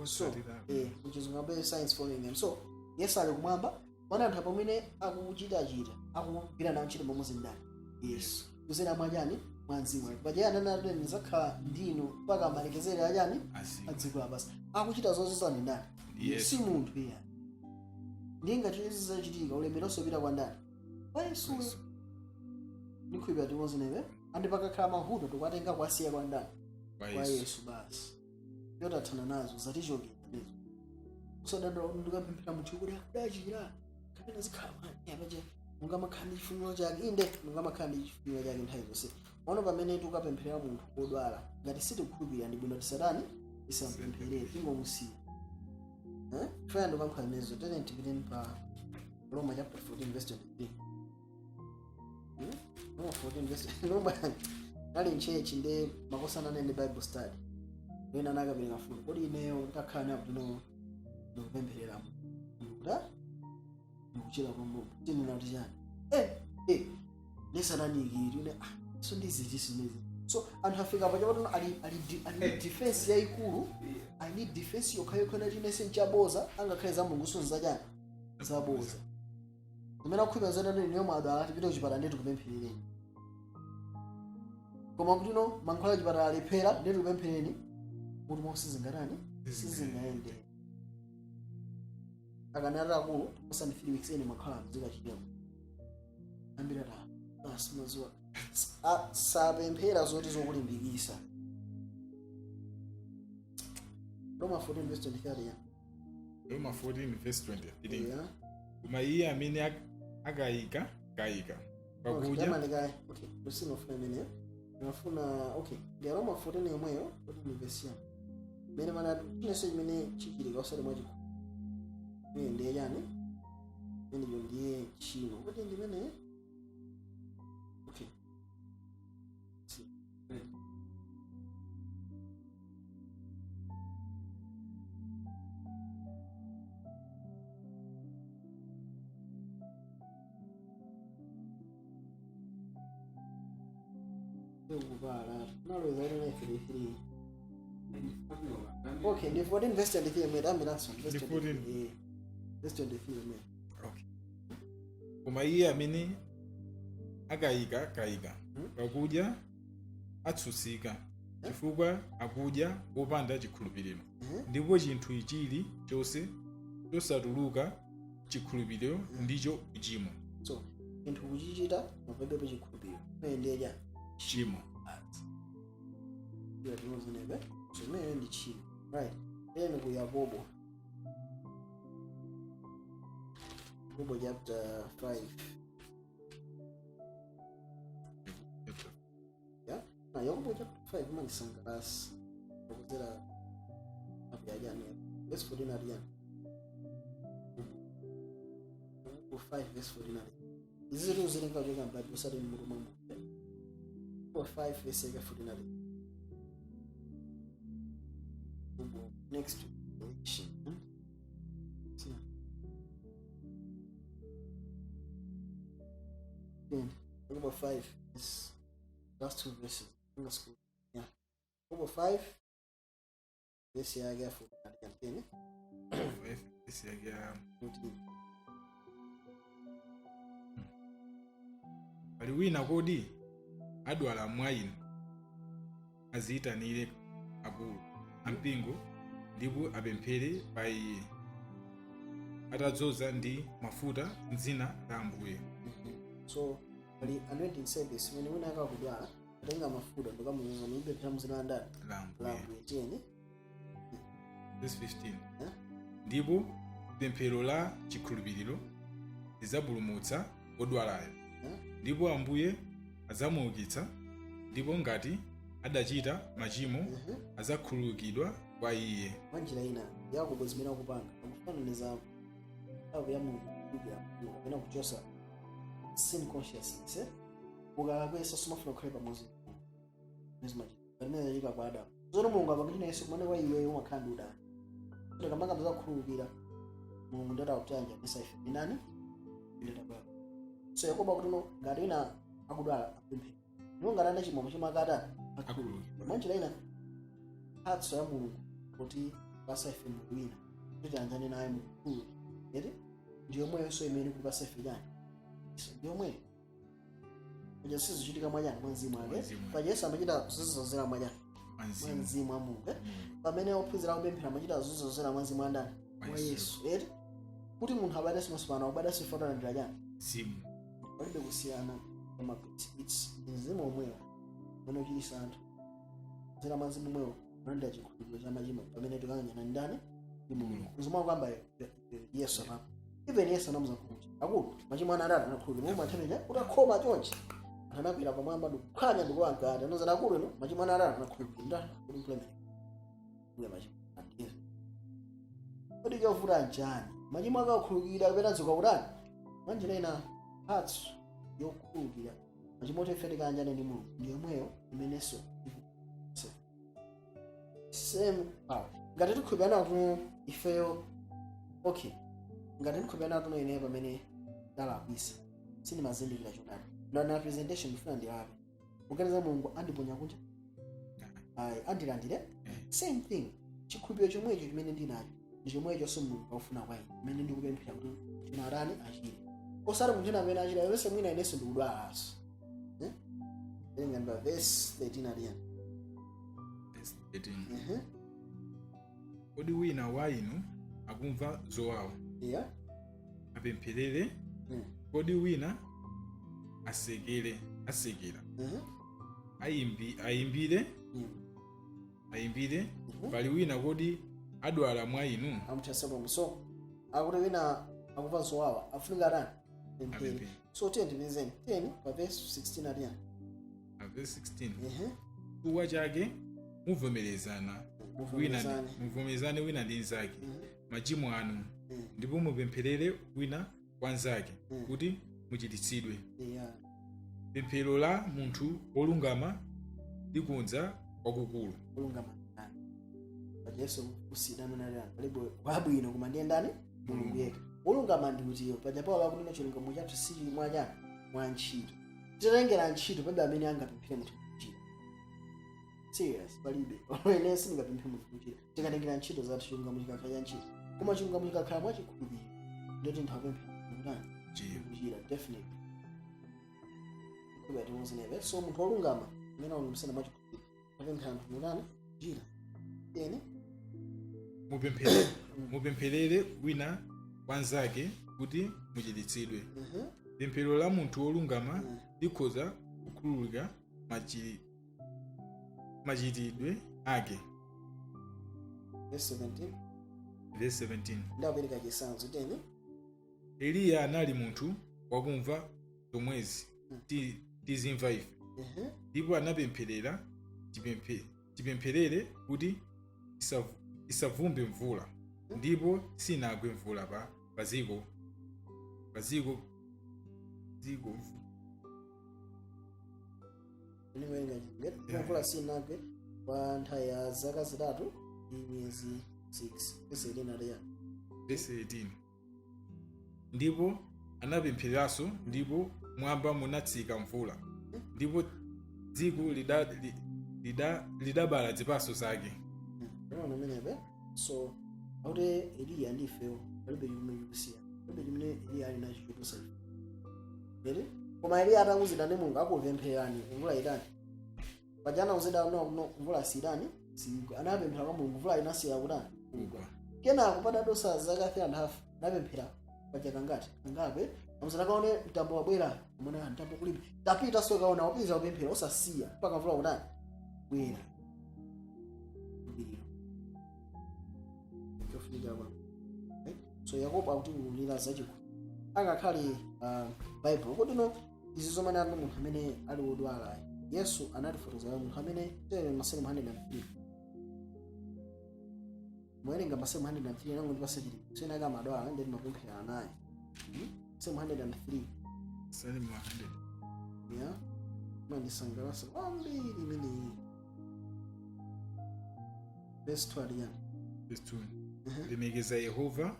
So zakwasatira. Kuchizungu ambaye signs following them. So Yesu ali kumwamba, mana anthu pamene akuchitachita, akugwira nawo ntchito pamodzi ndani? Yesu. Kuzera mwachani? Mwa mzimu wake. Paja ananati ndizakhala ndinu mpaka malekezero achani? Aziko. Adziko lapansi. Akuchita zozizwa ndi ndani? Yesu. Si munthu iya. Ndiye ngati izi zachitika, ulemerero upita kwa ndani? Kwa Yesuyo. Yesu. Ndikhulupirira timozinebe andi pakakhala mavuto tikuwatenga kuwasiya kwa ndani? Kwa Kwa Yesu. Yesu basi. Yotathana nazo zatichokera nezo. Usadandala ndikapemphera munthu kuti akudachira kapena zikhala bwanji apache. Mungamakhala ndi chifuniro chake, inde mungamakhala ndi chifuniro chake nthawi zonse. Ono pamene tikapemphera munthu wodwala, ngati sitikukhulupirira, ndi bwino tisatani? Tisampempherere, tingomusiya. Eh, faya ndikuyankhula zimenezo. Tene tipiteni pa Roma chapter 14 verse 23. Roma 14 verse Roma. Nali mchechi ndi makosana nene Bible study, wina anakapereka funso, kodi ineyo ndakhala napo tino ndikupempherera munthu ndikuchira kwa Mulungu, tinena kuti chani? Ndisananiki ine, ah, so ndiziti zimezi. So anthu afika pacha patono ali defense yayikulu, ali ndi defense yokhayokha nati ine sinchaboza, angakhale za Mulungu so nzachani? Zaboza. Zimene akukhulupirira zoti ine mwadwala, tipite kuchipatala ndiye tikupempherereni, koma kuti no, mankhwala achipatala alephera, ndiye tikupemphereni kuti mo sizingatani, sizingayende. Akanati akulu osani 3 weeks ene mankhwala zikachitira ambira ta basi mazuwa sapemphera zoti zokulimbikisa. Roma 14 verse 23, ya. Roma 14 verse 23. Yeah. Koma iye amene akayika kayika pakudya. Yamalekayi. Okay, usinofuna imeneyo, ndimafuna, okay, ndi Roma 14 yomweyo, 14 verse ya mene mana chinenso chimene chichitika osati mwachikulu imene ndiye chani? Imeneyo ndiye tchimo kuti ndimene, okay. Kupala naloweza 33. Okay, ndi 14 verse 23 yomwe tambiranso verse Ndi 14. 23, eh, verse 23 yomwe. Okay. Koma iye amene akayika kayika pakudya atsutsika, chifukwa akudya wopanda chikhulupiriro, ndipo chinthu chili chonse chosatuluka chikhulupiriro ndicho uchimo. So chinthu kuchichita mapembepo chikhulupiriro imene ndiye chani? Chimo. Iyo tinozinebe. So imene ndi tchimo, right? Then ku Yakobo, Yakobo chapter 5. Yeah, na Yakobo chapter 5 manisangalasi okuzera apyajani verse 14 aliyani. Yakobo 5 verse 14 ali izi ziri kuchoka m'Bible usati mmutu mwa munthu. Yakobo 5 verse yake 14 ali. Yakobo, next to Revelation. See. Then, Yakobo 5 is last two verses. Inga school. Yeah. Yakobo 5 verse yake ya 14 ali. 5 verse yake ya 14. Pali wina kodi adwala mwa inu? Aziyitanire akulu ampingo, ndipo apemphere pa iye atadzoza ndi mafuta m'dzina la Ambuye. So pali anointing service imene wina akakudwala, atenga mafuta ndikamuzoza nipemphera muzina la ndani? La La Ambuye. Ambuye. Tiyeni. Verse 15. Eh? Ndipo pemphero la chikhulupiriro lidzapulumutsa wodwalayo, Eh? ndipo Ambuye adzamuukitsa, ndipo ngati adachita machimo, adzakhululukidwa kwa iye. Mwanjira ina, Yakobo zimene akupanga akufananiza mphamvu ya Mulungu kukhulupirira Mulungu kapena kuchosa sin consciousness, eh? Ukalakwesa sumafuna kukhale pamodzi ndi Mulungu. Zimene pamene zachitika kwa Adamu zoti Mulungu apangachina Yesu kumene kwa iweyo umakhala ndi udani. Tikamanga zakhululukira Mulungu ndati akutiyanjanisa ife ndi nani? Nditakwera. So Yakobo akuti no, ngati wina akudwala apemphere, ndipo ngati anachimwa machimo akatani? Akhululukidwa. Mwanjira ina, mphatso ya Mulungu kuti pasa ife munthu wina kuti tiyanjane naye mukukhululukira eti ndi yomweyonso imene kuti pasa ife chani? Ndi yomweyo. Paja sizichitika mwachani? Mwa mzimu wake. Mwa mzimu. Paja Yesu amachita zozizozera mwachani? Mwa Mwa mzimu. mzimu wa Mulungu, eh? Pamene ophunzira akupemphera amachita zozizozera mwa mzimu wa ndani? Mwa Mwa Yesu. Yesu, eti? Kuti munthu abadwenso matsopano, akubadwanso ifanana chani? Mzimu. Palibe kusiyana, koma it's mzimu omwewo umene uchitisa anthu zera mwa mzimu omwewo unalandira chikhulupiriro cha machimo pamene tikanjana ndani? Ndi Mulungu. Mzimu wakuyamba Yesu apapo, even Yesu anamuza kuti akulu machimo ana adati anakhulupirira momwe anthu utakhoma chonchi, anthu anakwera pamwamba ndikuphwanya ndikulowa mkati, anazana akulu ino machimo ana adati anakhulupirira ndani kuti mplemene kuya machimo andiye. Kodi chovuta nchani? Machimo akakhulupirira kapena dzuka kutani mwanjira ina, mphatso yokhulupirira machimo oti ife tikanjane ndi Mulungu ndi yomweyo imenenso same power. Ngati tikhulupirana kuno ifeyo, okay, ngati tikhulupirana kuno ineyo pamene ndalakwisa, sindimazindikira chonani, ndana presentation, ndifuna ndilape, kuganiza Mulungu andiponya kunja? Ayi, andilandire. Same thing, chikhulupiriro chomwecho chimene ndinacho ndi chomwecho so Mulungu akufuna kwa ine mmene ndikupemphera kuti tinatani achire, osati munthu ena amene achira yonse. Mwina inenso ndikudwalanso, eh? Werenga ndi pa verse 13 aliyani? Verse 13. Kodi wina wa inu akumva zowawa? Apempherere. Kodi wina asekere, asekera? Ayimbire. Ayimbire. Pali wina kodi adwala mwa inu? Amuthasapomo. So akuti wina akumva zowawa afunika atani? Pemphere. Apemphere. So tiye ndipezeni, tiyeni pa verse 16 aliyani? Pa verse 16. Chifukwa chake muvomerezana wina Muvomerezane. Muvomerezane wina ndi mnzake machimo anu, ndipo mupempherere wina kwa mnzake kuti muchiritsidwe. Pemphero la munthu wolungama likonza kwakukulu. Kulungama ndani? Paja Yesu kufusidwa amene ali palibe wabwino koma ndiye ndani? Mulungu yekha. Wolungama ndi utiyo? Paja Paulo akunena chilungamo chathu si mwachani? Mwa ntchito. Titengera ntchito, palibe amene angapemphere munthu kuchira. Serious, palibe. Ine sindingapemphe munthu kuchira. Tikatengera ntchito zathu, chilungamo chikakhala cha ntchito, koma chilungamo chikakhala mwa chikhulupiriro, ndoti nthu apemphera kutani? Chira. Kuchira, definitely. Kukhulupirira timozinebe. So munthu wolungama amene alungamitsana mwa chikhulupiriro apemphera anthu mutani? Kuchira. Ene. Mupempherere wina kwa mnzake kuti muchiritsidwe. Pemphero la munthu wolungama likhoza kukhululuka machitidwe ake. Verse 17. Verse 17. Ndapereka chitsanzo 10. Eliya anali munthu wakumva zomwezi tizimva ife, ndipo anapempherera chipempherere kuti isavumbe mvula, ndipo sinagwe mvula pa paziko dziko. Ndikuwerenga chingati? Mvula sinagwe kwa nthawi ya zaka 3 ndi miyezi 6. Verse 18 aliya? Verse 18. Ndipo anapemphereranso, ndipo mwamba munatsika mvula, ndipo dziko lidabala zipatso zake. Unaona amenepe? So akuti Eliya ndi ifeyo palibe chimene chikusiya, palibe chimene Eliya ali nacho choposa ife, ere? Koma Eliya atawuzidwa ndi Mulungu akupemphererani mvula itani, paja anawuzidwa no, no, mvula sitani, sigwa. Anapemphera kwa Mulungu, mvula inasiya kutani? Kugwa. Kenako patadutsa zaka 3 and a half anapemphera paja kangati kangape amuzana kaone mtambo wabwera, umene mtambo kulibe, tapita so kaona, wapita kupemphera osasiya mpaka mvula kutani? Bwera. Mbiriro chofunikira kwa, right? So Yakobo akutiwululira zachikulu angakhale Bible kodi no izi zomwe ali munthu amene ali wodwala. Yesu anatifotokozera munthu amene tere Masalimo 103, muwerenga Masalimo 103 nango ndipasa chili sena kamadwala ndi mapemphera naye. Salimo 103. Salimo 100. Yeah, mandisangalatsa kwambiri imeneyi. Verse 2 aliyani? Verse 2. Lemekeza Yehova,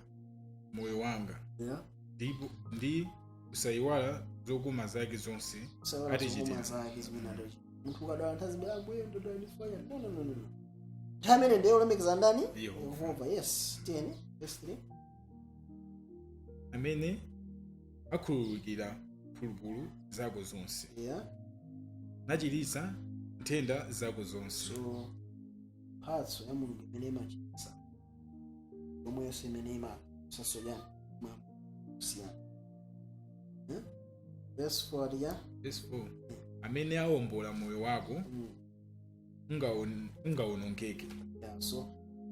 moyo wanga, ndipo ndi usayiwala zokoma zake zonse Usaiwala atichitira. zokoma zake zimene adachita. Munthu ukadwala nthawi zimene ambuye ndodwala ndifanya, no, no, no, no, no. Nthawi imene ndiye ulemekeza ndani? Yehova. Yehova, yes. 10 verse 3. Amene akhululukira Mphulupulu zako zonse, Yeah. Nachiritsa nthenda zako zonse. So mphatso ya Mulungu imene imachiritsa, yomwenso imene imasasolyana kusiyana. Eh? Verse 4 ya. Verse 4: Amene awombola moyo wako ungawonongeke. Yeah, so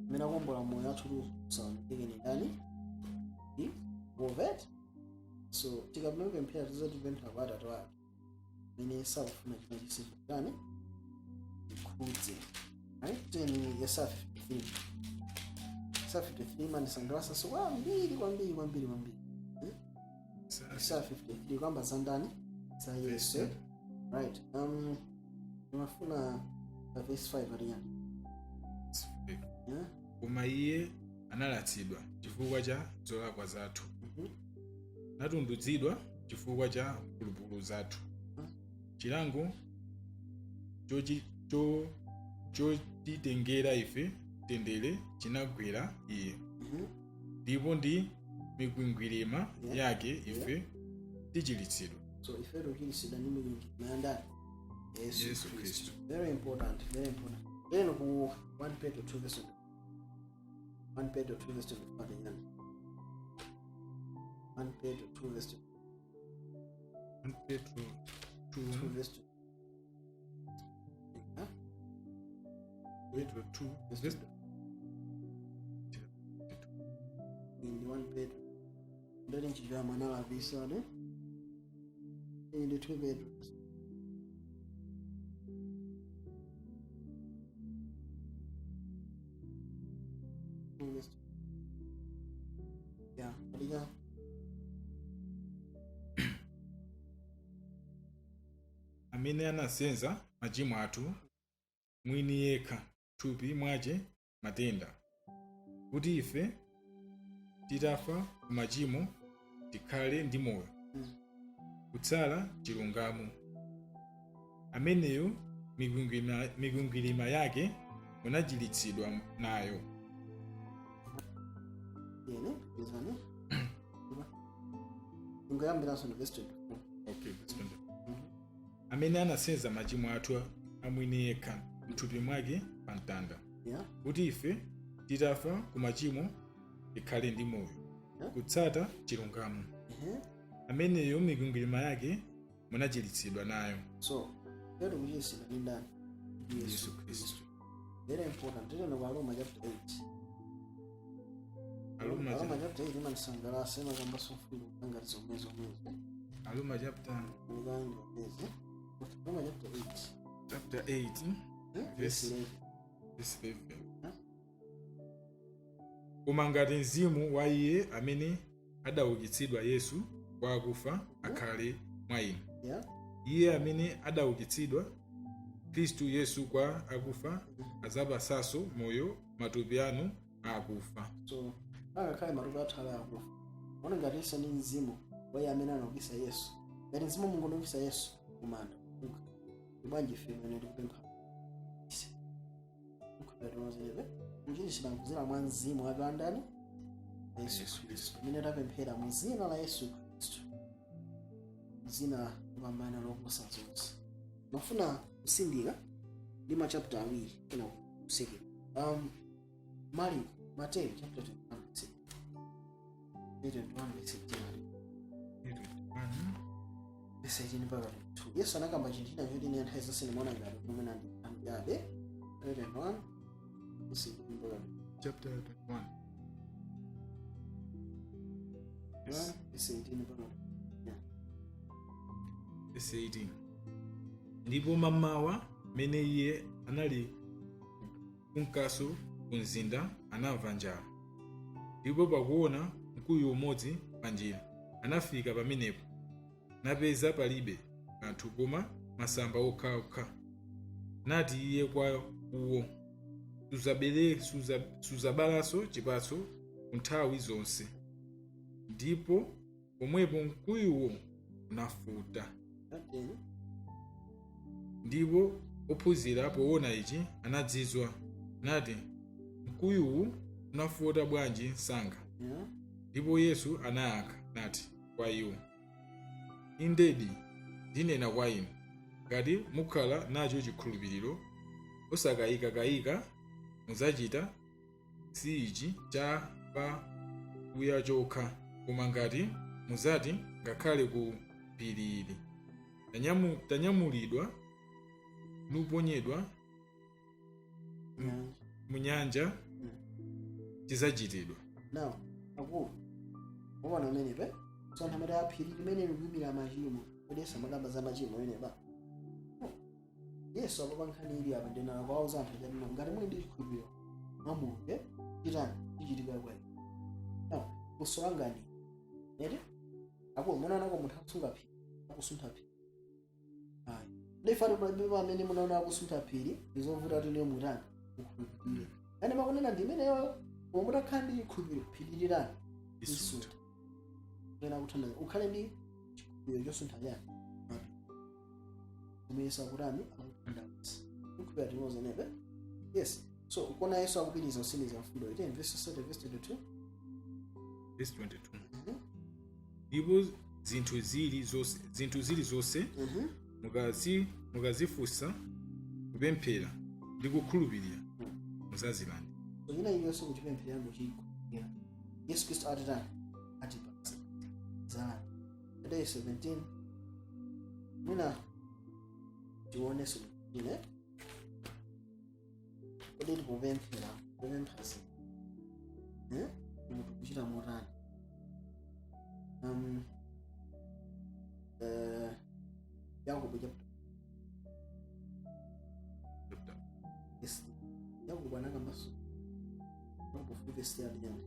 amene akuwombola moyo wathu kuti usawonongeke ni ndani? Ndi Wovet. So tikamapemphera, tizotipemphera kwa Atate wake amene sakufuna china chisicho chani tikhudze, right? Teni Yesaya 53. Yesaya 53 imandisangalatsanso kwambiri, kwambiri, kwambiri, kwambiri. Yesaya 53 kwamba za ndani? Za Yesu, right? Ndimafuna pa verse 5 aliyani? Yeah? Koma iye analatsidwa chifukwa cha zolakwa zathu, natundudzidwa chifukwa cha mphulupulu zathu. Chilango chotitengera ife mtendere chinagwera iye, ndipo ndi mikwingwirima yake ife tichiritsidwa. So ife tikuchiritsidwa ndi mikwingwirima ya ndani? Yesu Yesu Khristu. Khristu. Very important, very important. Then ku 1 Petro 2 verse 1 Petro 2 verse 25 yani. 1 Petro 2 verse 1 Petro 2 2 verse 2. Huh? Petro 2 verse Ndi 1 Petro. Ndati nchichwa mwana wa visa ne? Ndi 2 Petro. 2 verse 2. Yeah, katika Amene anasenza machimo athu mwini yekha thupi mwache matenda, kuti ife titafa ku machimo tikhale ndi moyo kutsala chilungamo. Ameneyo mikwingwirima yake munachiritsidwa nayo. Yene, bizane. Ngoyambiranso ndi verse 24. Okay, verse 24. Amene anasenza machimo athu amwini yekha mthupi mwake pa mtanda, kuti ife titafa ku machimo tikhale ndi moyo kutsata chilungamo. Ameneyo mikwingwirima yake munachiritsidwa nayo. So, lero kuchiritsidwa ndi ndani? Ndi Yesu Yesu Khristu. Very important. Tiyeni kwa Roma chapter 8. Aroma. Roma chapter 8 imandisangalatsa, imakambanso mfundo ngati zomwe zomwezo. Aroma chapter Ndikandi wapeze. Roma chapter 8. Chapter 8. Eh? Verse 11. Verse 11. Huh? Koma ngati mzimu wa iye amene adaukitsidwa Yesu kwa akufa akhale mwa inu, iye amene adaukitsidwa Khristu Yesu kwa akufa adzapatsanso moyo matupi anu akufa. So, angakhale matupi athu ali akufa. Ona ngati Yesu ndi mzimu wa iye amene anaukitsa Yesu. Ngati mzimu Mulungu anaukitsa Yesu kumanda. Bwanji ife pamene tikupempha? Kuchiritsidwa kudzera mwa mzimu wake wa ndani? Yesu Yesu Khristu. Pamene tapemphera mu dzina la Yesu Khristu, dzina lopambana loposa zonse. Mafuna kusindika ndi machapter awiri kena kusekera. Mariko, Mateyu chapter 21 verse 21 verse 18. Verse 18 mpaka 22. Yesu anakamba chinthu china choti ine nthawi zonse ndimaona ngati kumene andiyabe. 21 verse 18 mpaka 22. Chapter 21. Yes. Verse 18 mpaka Verse 18: Ndipo mamawa mmene iye anali kunkanso ku mzinda, anamva njala. Ndipo pakuona mkuyu umodzi pa njira, anafika pamenepo, napeza palibe kanthu koma masamba okhaokha, nati iye kwa uwo, "Suzabalanso chipatso ku nthawi zonse." Ndipo pomwepo mkuyuwo unafuta. 10. Ndipo ophunzira poona ichi anadzizwa, nati, "Mkuyuwu unafota bwanji msanga?" Ndipo Yesu anayankha nati kwa iwo, Indedi ndinena kwa inu, ngati mukhala nacho chikhulupiriro, osakayikakayika, mudzachita si ichi cha pa mkuyu chokha, koma ngati mudzati ngakhale ku phiri ili, Tanyamulidwa nuponyedwa mu nyanja, chidzachitidwa. Now akulu, muona pamenepe? So anthu amati aphiri limene likuyimira machimo, kodi Yesu amakamba za machimo amenepa? No. Yesu apo nkhani ili apa ndena kwauza anthu achatino, ngati muli ndi chikhulupiriro mwa Mulungu, chitani chichitika kwa inu. Now funso langa ndi eti, akulu, munaonako munthu akusunga phiri, akusuntha phiri? Ayi. Ndifati palibe amene munaona akusuntha phiri. Ndizovuta kuti niyo mutani, mukhulupirire. Yani makunena ndi imeneyo, koma mutakhala ndi chikhulupiriro, phiri lilani? Lisuntha. Pena kuthandiza ukhale ndi chikhulupiriro chosuntha chani? Mapiri. Koma Yesu akutani? Akuthandiza chikhulupiriro tinozenepe. Yes, so kona Yesu akupitiriza kusindika mfundo ite, verse 7, verse 22. Verse 22. Ndipo zinthu zili zonse mukazifunsa kupemphera ndi kukhulupirira, muzazilandira. So china iliyonse kuchipemphera, muchikhulupirira, Yesu Khristu atitani? Atipatsa zalani. Mateyu 17, mwina tionenso ine, kodi tikupemphera, kupempha zinthu, eh? Munthu kuchita motani? Yakobo chapter Chapter. Yes, Yakobo anakambaso, Yakobo 4 verse 3 yani.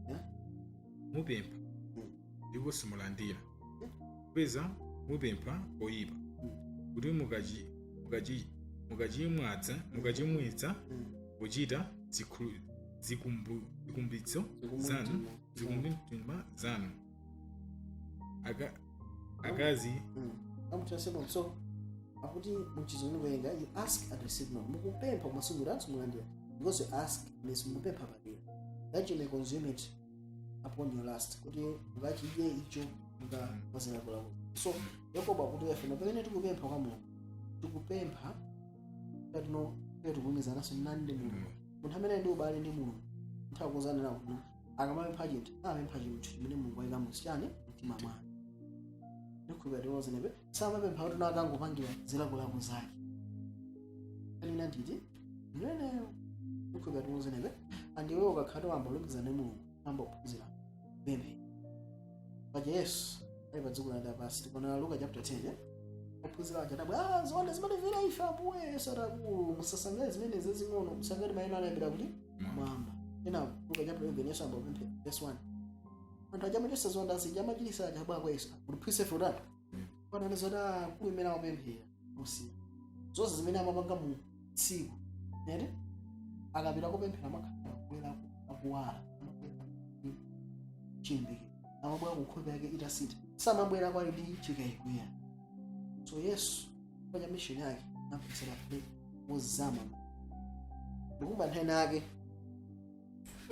Yeah? Mupempha ndipo simulandira, popeza mupempha koyipa, kuti mukachimwitsa pochita zikumbitso zanu, zikumbumtima zanu. Akazi Amutasema. So akuti muchizungu kuyenga, you ask and receive not. Mukupempha koma simulandira, because you ask means mukupempha padera, that you may consume it upon your lust, kuti mukachidye icho mukazilakulaku. So Yakobo akuti yafuna pamene tikupempha kwa Mulungu, tikupempha tatino tikulumizananso nani? Ndi Mulungu. Munthu amene ali ndi ubale ndi Mulungu, nthawi kuzanena kuti akamapempha chinthu, amapempha chinthu chimene Mulungu ayikamo chani? Mtima mwake. Ndikhulupirira tiwozenepe. Samapempha kuti nakangopangira zilakolako zake. Kanina nditi imeneyo. Ndikhulupirira tiwozenepe. Andiwe ukakhala wamba kulumikizana ndi Mulungu, amba kuphunzira kupempha. Paja Yesu ali pa dziko lapansi, tikuona Luka chapter 10, eh? Ophunzira aja adabwa, ah, ziwanda zimatimvera ife, Ambuye. Yesu atakulu, musasangale zimene zazing'ono, musangale mayina anayambira kuti mwamba. Ena Luka chapter 11, Yesu amba kupemphera, verse 1, anthu aja amachotsa ziwanda zija, amachirisa aja, abwera kwa Yesu kuti phunzitse ife utani panane zoti akulu imene amapemphera usiku, zonse zimene amapanga mu tsiku nete, akapita kupemphera amakhala kubwera akuwala, amabwera ndi chiyembekezo, amabwera ku nkhope yake itasintha, samabwera kwali ndi chikayikwiya. So Yesu paja mission yake naphunzira akhale mozama. Ndikumba nthani yake,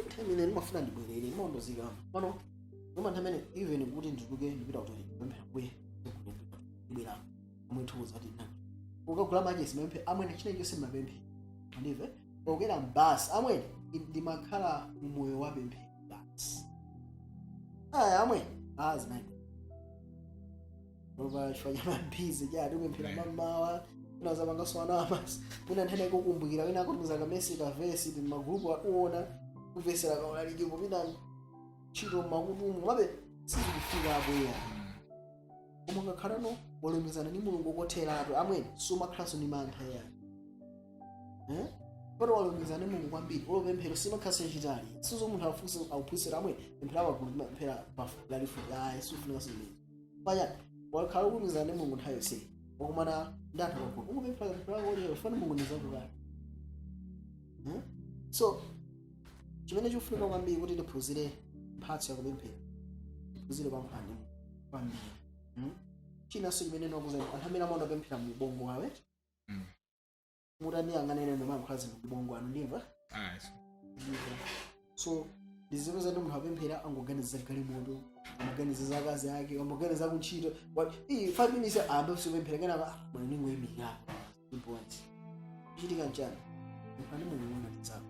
nthawi imene ndimafuna ndibwerere, ndimondozikama pano noma nthawi imene even kuti ndituke ndipita kutali, kupemphera kuye, ndibwerako amwe thokoza kuti nani ukagula machesi mapemphe amwene, china chonse mapemphe andive ukera mbasi amwene, ndimakhala mumoyo wa pemphero basi. Aya amwene, ah, zinayi opa chifukwa cha mabhizi cha tikupemphera mamawa, kuna zapangaso ana amasi, mwina nthene kukumbukira wina akutumiza kamesi kavesi magrupu, akuona kumvesera kaulaliki kupita ntchito mmakutumu, mabe sizikufika apoya. Koma ngakhalano walumikizana ndi Mulungu kotheratu amwene, sumakhalanso ndi mantha yani, eh? Pano walumikizana ndi Mulungu kwambiri, ulopemphero simakhalanso yachitali. Sizo munthu afunse akuphunzira amwene, pemphera pagulu, pemphera lalifupi, ayi, sifunika zimene. Paya wakhala kulumikizana ndi Mulungu nthawi yonseyi, wakumana ndi anthu pagulu, ungopemphera pemphera kolero fana Mulungu ndizakukala, eh? So chimene chikufunika kwambiri kuti tiphunzire mphatso yakupemphera, tiphunzire kuyankhula ndi Mulungu kwambiri, Chinanso chimene ndikukuza, anthu amene amaona kupemphera mu ubongo wawe, mutandiyang'anire, ndimayankhula zinthu mu ubongo wanu, ndimva? Ah, so Ndimva. So Ndizipeza ndi munthu apemphera, angoganiza galimoto, amaganiza za akazi ake, amaganiza kuntchito. Iyi 5 minutes ayambe kupemphera, kenaka, ah, bwana, ningoyimirira. Important chitika nchani? Munthu ani mulungu ndidzako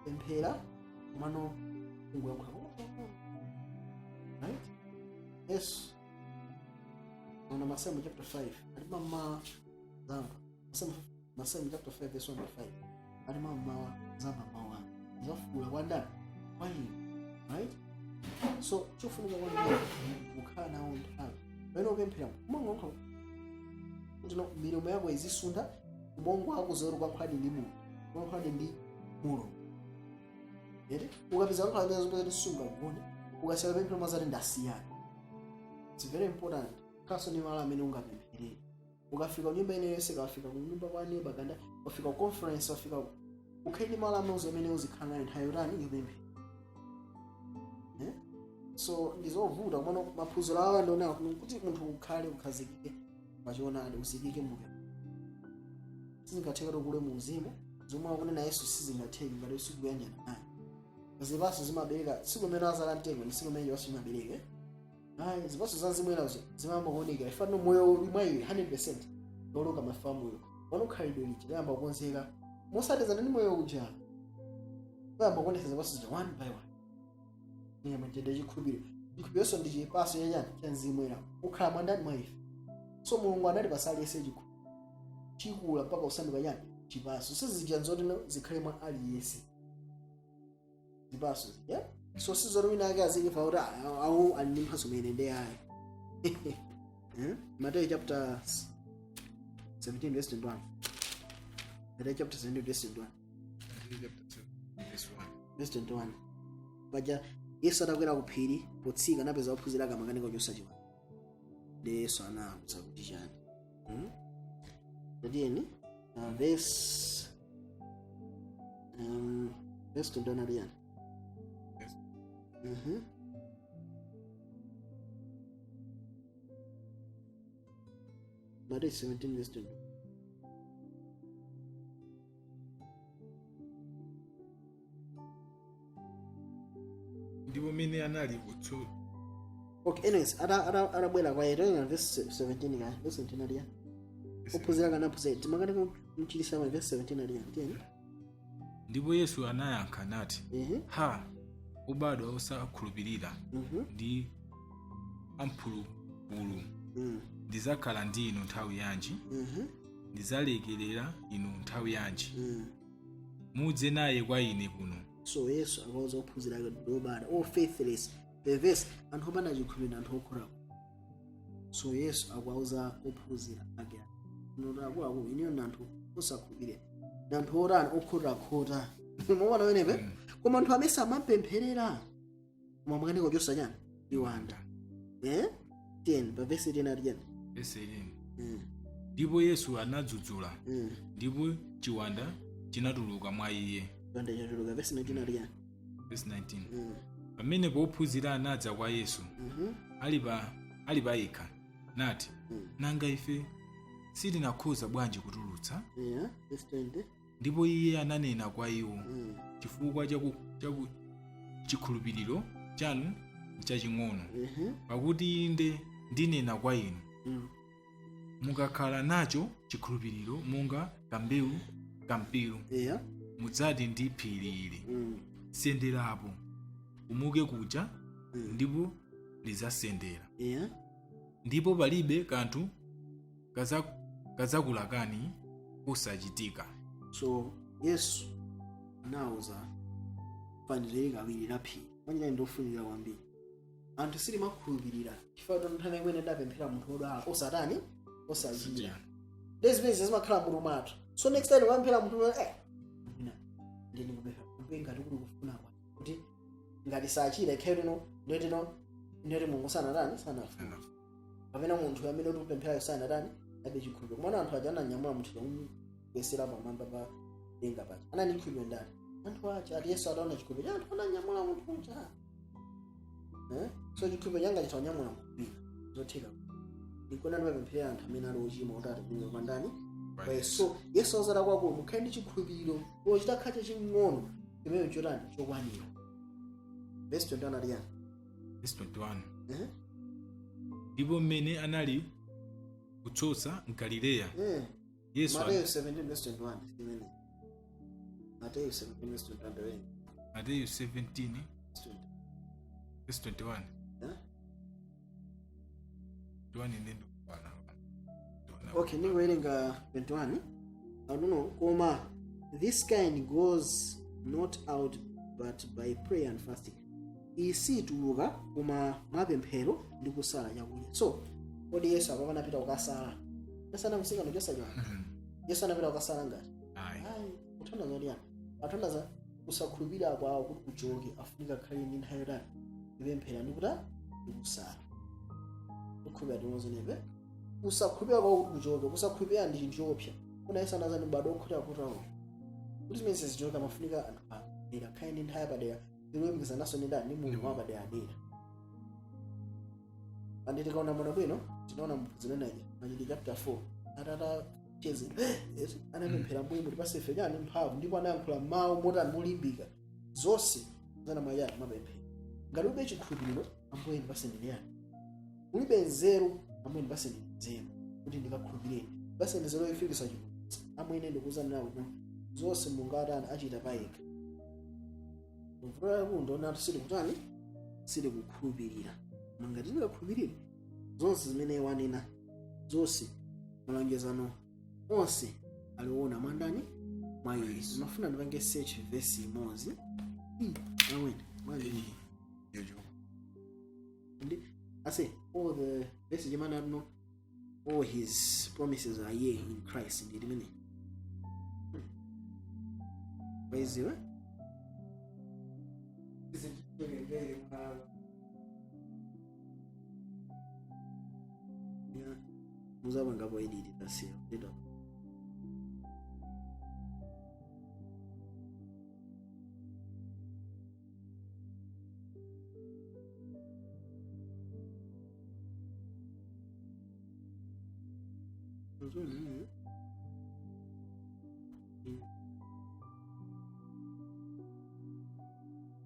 pemphera, komano ungoyankhula, right? Yes, ona Masalmo chapter 5 ali mama zamba Masalmo chapter 5 verse 1 to 5 ali mama zamba mawu anu zafuula kwa ndani? Kwa inu, right? So chofunika kwambiri kukhala nawo nthawi pamene upemphera umangonkha kuti no milomo yako izisuntha, ubongo wako zoti ukankhuladi ndi Mulungu, ukankhuladi ndi Mulungu. Ere ukapeza kunkhala zimene zopeza sungagone, ukasiya pemphero mazati ndasiyana. It's very important khaso ndi malo amene ungapempherere. Ukafika kunyumba ine yonse, kawafika kunyumba kwa neighbor, kanda wafika ku conference, wafika, ukhale ndi malo amene amene uzikhala nayo nthawi yotani? Yopemphera. Eh? So ndizovuta, komano maphunziro awa ndionera kuti munthu ukhale ukhazikike pachionadi, uzikike muke. Sizingatheke kule mu uzimu zomwe akunena Yesu, sizingatheke ngati sikuyanjana naye. Zipatso zimabereka tsiku limene azala mtengo ndi tsiku limene chipatso chimabereka. Ayi, zipatso za zimwerazo zimayamba kuonekera ifano moyo mwa iwe 100% loloka mafa moyo pano, khalidwe lija layamba kukonzeka mosatizana ndi moyo uja, kuyamba kuonesa zipatso zija one by one. Nyama chende chikhulupiriro, chikhulupirironso ndi chipatso chachani? Cha mzimu woyera ukhala mwandani? Mwa ife. So Mulungu anati pasaliyense chikhulupiriro chikula mpaka kusanduka chani? Chipatso. Sizija nzoti no zikhale mwa aliyense zipatso zija. So sizoti wina ake azimva kuti awu ali ndi mphatso mene ndi ayi. Eh? Matthew chapter 17 verse 21. Matthew chapter 17 verse 21. Matthew chapter 7 verse 1. Verse 21. Paja Yesu atakwera ku phiri, potsika anapeza ophunzira ake amakanika kuchotsa chiwanda. Ndi Yesu anawuza kuti chani? Hmm? Tatiyeni verse 21 ali yani? Yes. Matthew 17 verse 21. Ndipo mene anali kutsu Okay, anyways, atabwera kwa iye, verse 17 kaya, verse 17 ali yani? Ophunzira kana aphunzira timakanika mchilisa, verse 17 ali yani? Tiyeni. Ndipo Yesu anayankha nati, "Ha, obadwa osakhulupirira ndi amphulupulu, ndidzakhala ndi inu nthawi yanji? Ndidzalekerera inu nthawi yanji? Mudze naye kwa ine kuno." So Yesu akauza ophunzira ake ndi obada, o faithless, perverse, anthu opanda chikhulupiriro, anthu okhotakhota. So Yesu akuwauza ophunzira ake noti, akuluakulu, iniyo ndi anthu osakhulupirira, ndi anthu otani? Okhotakhota. Muona pamenepe? Koma anthu amene samapempherera, koma makanika kuchotsa chani? Chiwanda. Eh, 10, pa verse 10 ati chani? Verse 18. Ndipo Yesu anadzudzula, ndipo chiwanda chinatuluka mwa iye. Chiwanda chatuluka. Verse 19 ati chani? Verse 19. Pamenepo ophunzira anadza kwa Yesu ali payekha nati, "Nanga ife sitinakhoza bwanji kutulutsa?" Yeah, verse 20. Ndipo iye ananena kwa iwo, "Chifukwa chaku chikhulupiriro chanu nchaching'ono. Pakuti inde ndinena kwa inu, mukakhala nacho chikhulupiriro monga kambewu kampiru, mudzati ndi phiri ili, 'Senderapo, umuke kuja,' ndipo lidzasendera. Ndipo palibe kanthu kadzakulakani kosachitika." So Yesu anawuza fanizo ili kawiri la phiri. Mwanjira ndofunikira kwambiri, anthu sitimakhulupirira chifukwa kuti nthawi imene ndapemphera munthu wodwala osatani? Osachira. Ndi zimene zimakhala mutu mwathu. So next time ukapemphera munthu, mwina ndini kupemphera kumbe ngati kuli kufuna kwa kuti ngati sachira ikhale tino ndetino ndeti Mulungu sanatani? Sanafuna, kapena munthu amene uri kupempherayo sanatani? Abe chikhulupiriro. Komano anthu aja ananyamula munthu kumugwesera pamwamba pa denga paja, anali chikhulupiriro ndani? Anthu aja. Ati Yesu ataona chikhulupiriro cha anthu ananyamula munthu uja, eh? So chikhulupiriro changa chitanyamula munthu wina, zotheka. Ndikuona ndimapempherera anthu amene ali ochimwa kuti atikunye kwa ndani? Kwa Yesu. So Yesu azati kwakulu, mukhale ndi chikhulupiriro chitakhala chaching'ono, chimene chotani? Chokwanira. Verse 21 ali yani? Verse 21. Eh? Ndipo mmene anali kutsotsa mgalileya, Eh. Yesu Mateyu 17 verse 21 imene. Mateyu 17 verse 21 ndiweni. Mateyu 17 Verse 20. verse 21. Eh? 21 ndi ndikwana. Okay, ndingowerenga 21. I don't know, koma this kind goes not out but by prayer and fasting. Isituluka koma mwapemphero ndi kusala chakudya. So kodi Yesu apa anapita kukasala? Yesu anamusika ndichosa chwana. Yesu anapita kukasala ngati? Ayi. Ayi, kuthandaza kuti yani? Athandaza kusakhulupirira kwawo kuti kuchoke, afunika khale ndi nthawi yotani? Kupemphera ndi kuta ndi kusala. Kukhulupirira timozenepe. Kusakhulupirira kwawo kuti kuchoke, kusakhulupirira ndi chinthu choopsa. Kuna Yesu anazani m'bado okhulupirira kuti awo. Kuti zimene zichoke amafunika anthu apadera, khale ndi nthawi yapadera, ndiluyemekeza naso ndi ndani? Ndi Mulungu wapadera dera. Andi tikaona mwana bwino, tinaona mphunziro Machitidwe chapter 4, atata cheze anapemphera, Mbuye mutipase ife chani? Mphamvu. Ndipo anayankhula mawu motani? Molimbika. Zonse zana mwachani? Mapemphero. Ngati ulibe chikhulupiriro, Ambuye ndipase ndine yani? Ulibe nzeru, Ambuye ndipase ndine nzeru kuti ndikakhulupirire, ndipase nzeru yofikisa chipulumutso. Amwene, ndikuwuzani nawo kuti zonse Mulungu atani? Achita payekha. Mvula yakulu ndiona sitikutani? Sitikukhulupirira. Mangati tikakhulupirire zonse zimene wanena, zonse malonjezano onse aliwona mwandani? Mwa iye. Mafuna ndipange search verse imodzi. Amwene mwanji? Yojo. Ndi ase all the verse chimene atuno all his promises are yea in Christ, ndi limene waiziwe. Yeah. Muzapangapo edit tasiya ndida.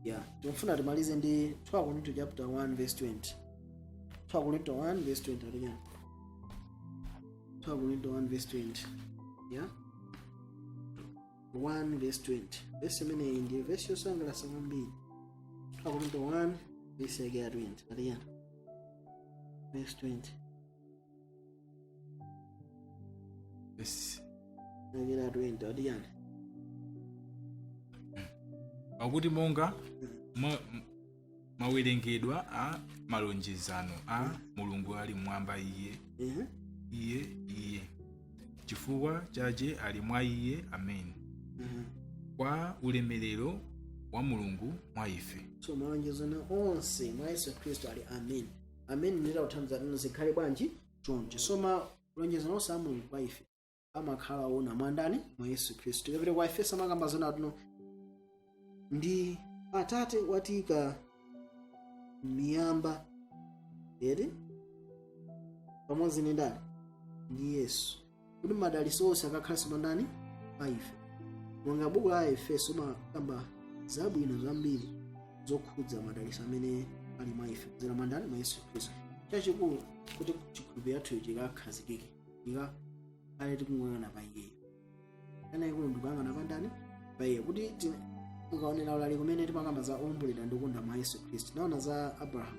Yeah, tikufuna timalize ndi 2 Korinto chapter 1 verse 20. 2 Korinto 1 verse 20 aliyani? 2 Korinto 1 verse 20. Yeah, 1 verse 20. Verse imeneyi ndi verse yosangalatsa kwambiri. 2 Korinto 1 verse yake ya 20 aliyani? Verse 20. Verse yake ya 20 aliyani? Pakuti monga mawerengedwa a malonjezano a Mulungu ali mwamba iye, iye, chifukwa chache ali mwa iye Amen, kwa ulemerero wa Mulungu mwa ife. So malonjezano onse mwa Yesu Khristu ali amen. Amen ndita kuthandiza tino zikhale bwanji? Choncho. So malonjezano onse a Mulungu kwa ife amakhala ona mwandani? Mwa Yesu Khristu. Tikapita kwa Efeso amakamba zona tuno ndi Atate watika miyamba ere pamodzi ndi ndani? Ndi Yesu, kuti madalitso onse akakhalenso pandani? Pa ife. Monga buku la Efeso makamba zabwino zambiri zokhudza madalitso amene ali mwa ife kudzera mwa ndani? Mwa Yesu Khristu. Chachikulu kuti chikhulupiriro chathu chikakhazikike, chikakhale tikung'ang'ana pa iyeyo. Kana ikulu ndikuyang'ana pa ndani? Pa iye. Kuti mukaonera ulali kumene timakamba za owomboledwa ndi kukonda mwa Yesu Khristu, naona za Abraham,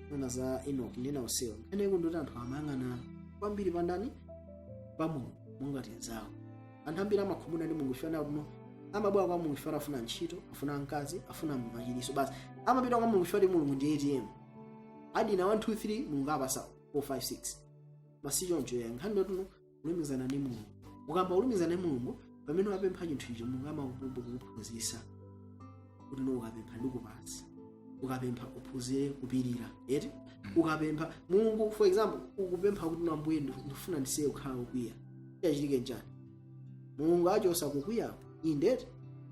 naona za Enoch ndi ena onsewa, nkhani ikulu ndikuti anthu amayang'ana kwambiri pa ndani? Pa Mulungu monga tinzawo. Anthu ambiri amakhumudwa ndi Mulungu chifukwa kuno amabwera kwa Mulungu chifukwa afuna ntchito, afuna mkazi, afuna machiliso, basi amapita kwa Mulungu chifukwa kuti Mulungu ndi ATM, adina 1 2 3, Mulungu apasa 4 5 6. Basi choncho ya nkhani ndotuno kulumikizana ndi Mulungu. Ukamba kulumikizana ndi Mulungu, pamene wapempha chinthu icho, Mulungu amakuphunzitsa kuti no, ukapempha ndikupatsa, ukapempha uphunzire kupirira eti. Ukapempha Mulungu, for example, ukupempha kuti no, Ambuye, ndifuna ndisiye kukhala kukwiya, chachitike njani? Mulungu achosa kukwiyako indeti.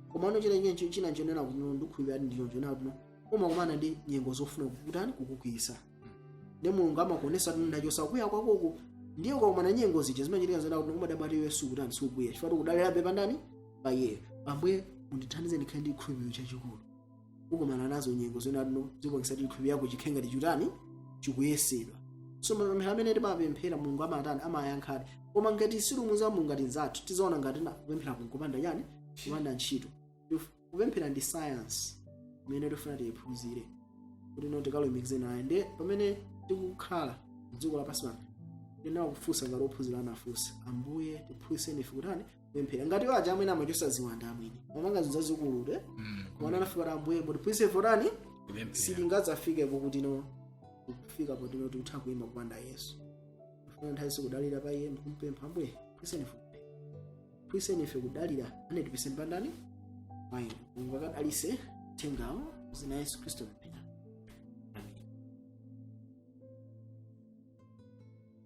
Koma ano china china nchonena kuti no, ndikukhulupirira ndi choncho kuti no, umakumana ndi nyengo zofuna kukutani? Kukukwiyisa. Ndi Mulungu amakuonesa kuti ndachosa kukwiya kwakoko. Ndiye ukakumana nyengo zija zimachitika zona kuti umadabwa iwe sukutani? Sukukwiya, chifukwa kudalirabe pandani? Pa iyeyo. Ambuye mundithandize ndikhale ndi chikhulupiriro chachikulu. Ukumana nazo nyengo zinatino zikuonesa kuti thupi yako chikhenga tichutani chikuyesedwa. So mapemphero amene timapemphera, Mulungu amatani? Amayankhadi. Koma ngati silumuza Mulungu ngati nzathu, tizaona ngati na kupemphera kupanda chani? Kupanda ntchito. Kupemphera ndi science imene tifuna tiyiphunzire kuti no tikalumikize naye. Ndi pamene tikukhala mdziko lapansi pano, tinawa kufunsa ngati ophunzira anafunsa, "Ambuye, tiphunzitseni ife kutani? Kupemphera." Ngati waja amwene amachosa ziwanda, amwene amanga zinthu zazikulu te, koma anafika kuti, "Ambuye, mutiphunzitse ife kutani?" Kupemphera. Sitingadzafikepo kuti no kufika potino tikutha kuyima kupanda Yesu. Tifuna nthawi sikudalira pa iye ndikumpempha, "Ambuye, phunzitseni ife kupemphera, phunzitseni ife kudalira 100% pandani pa inu." Mulungu akadalise thengawo zina Yesu Khristu.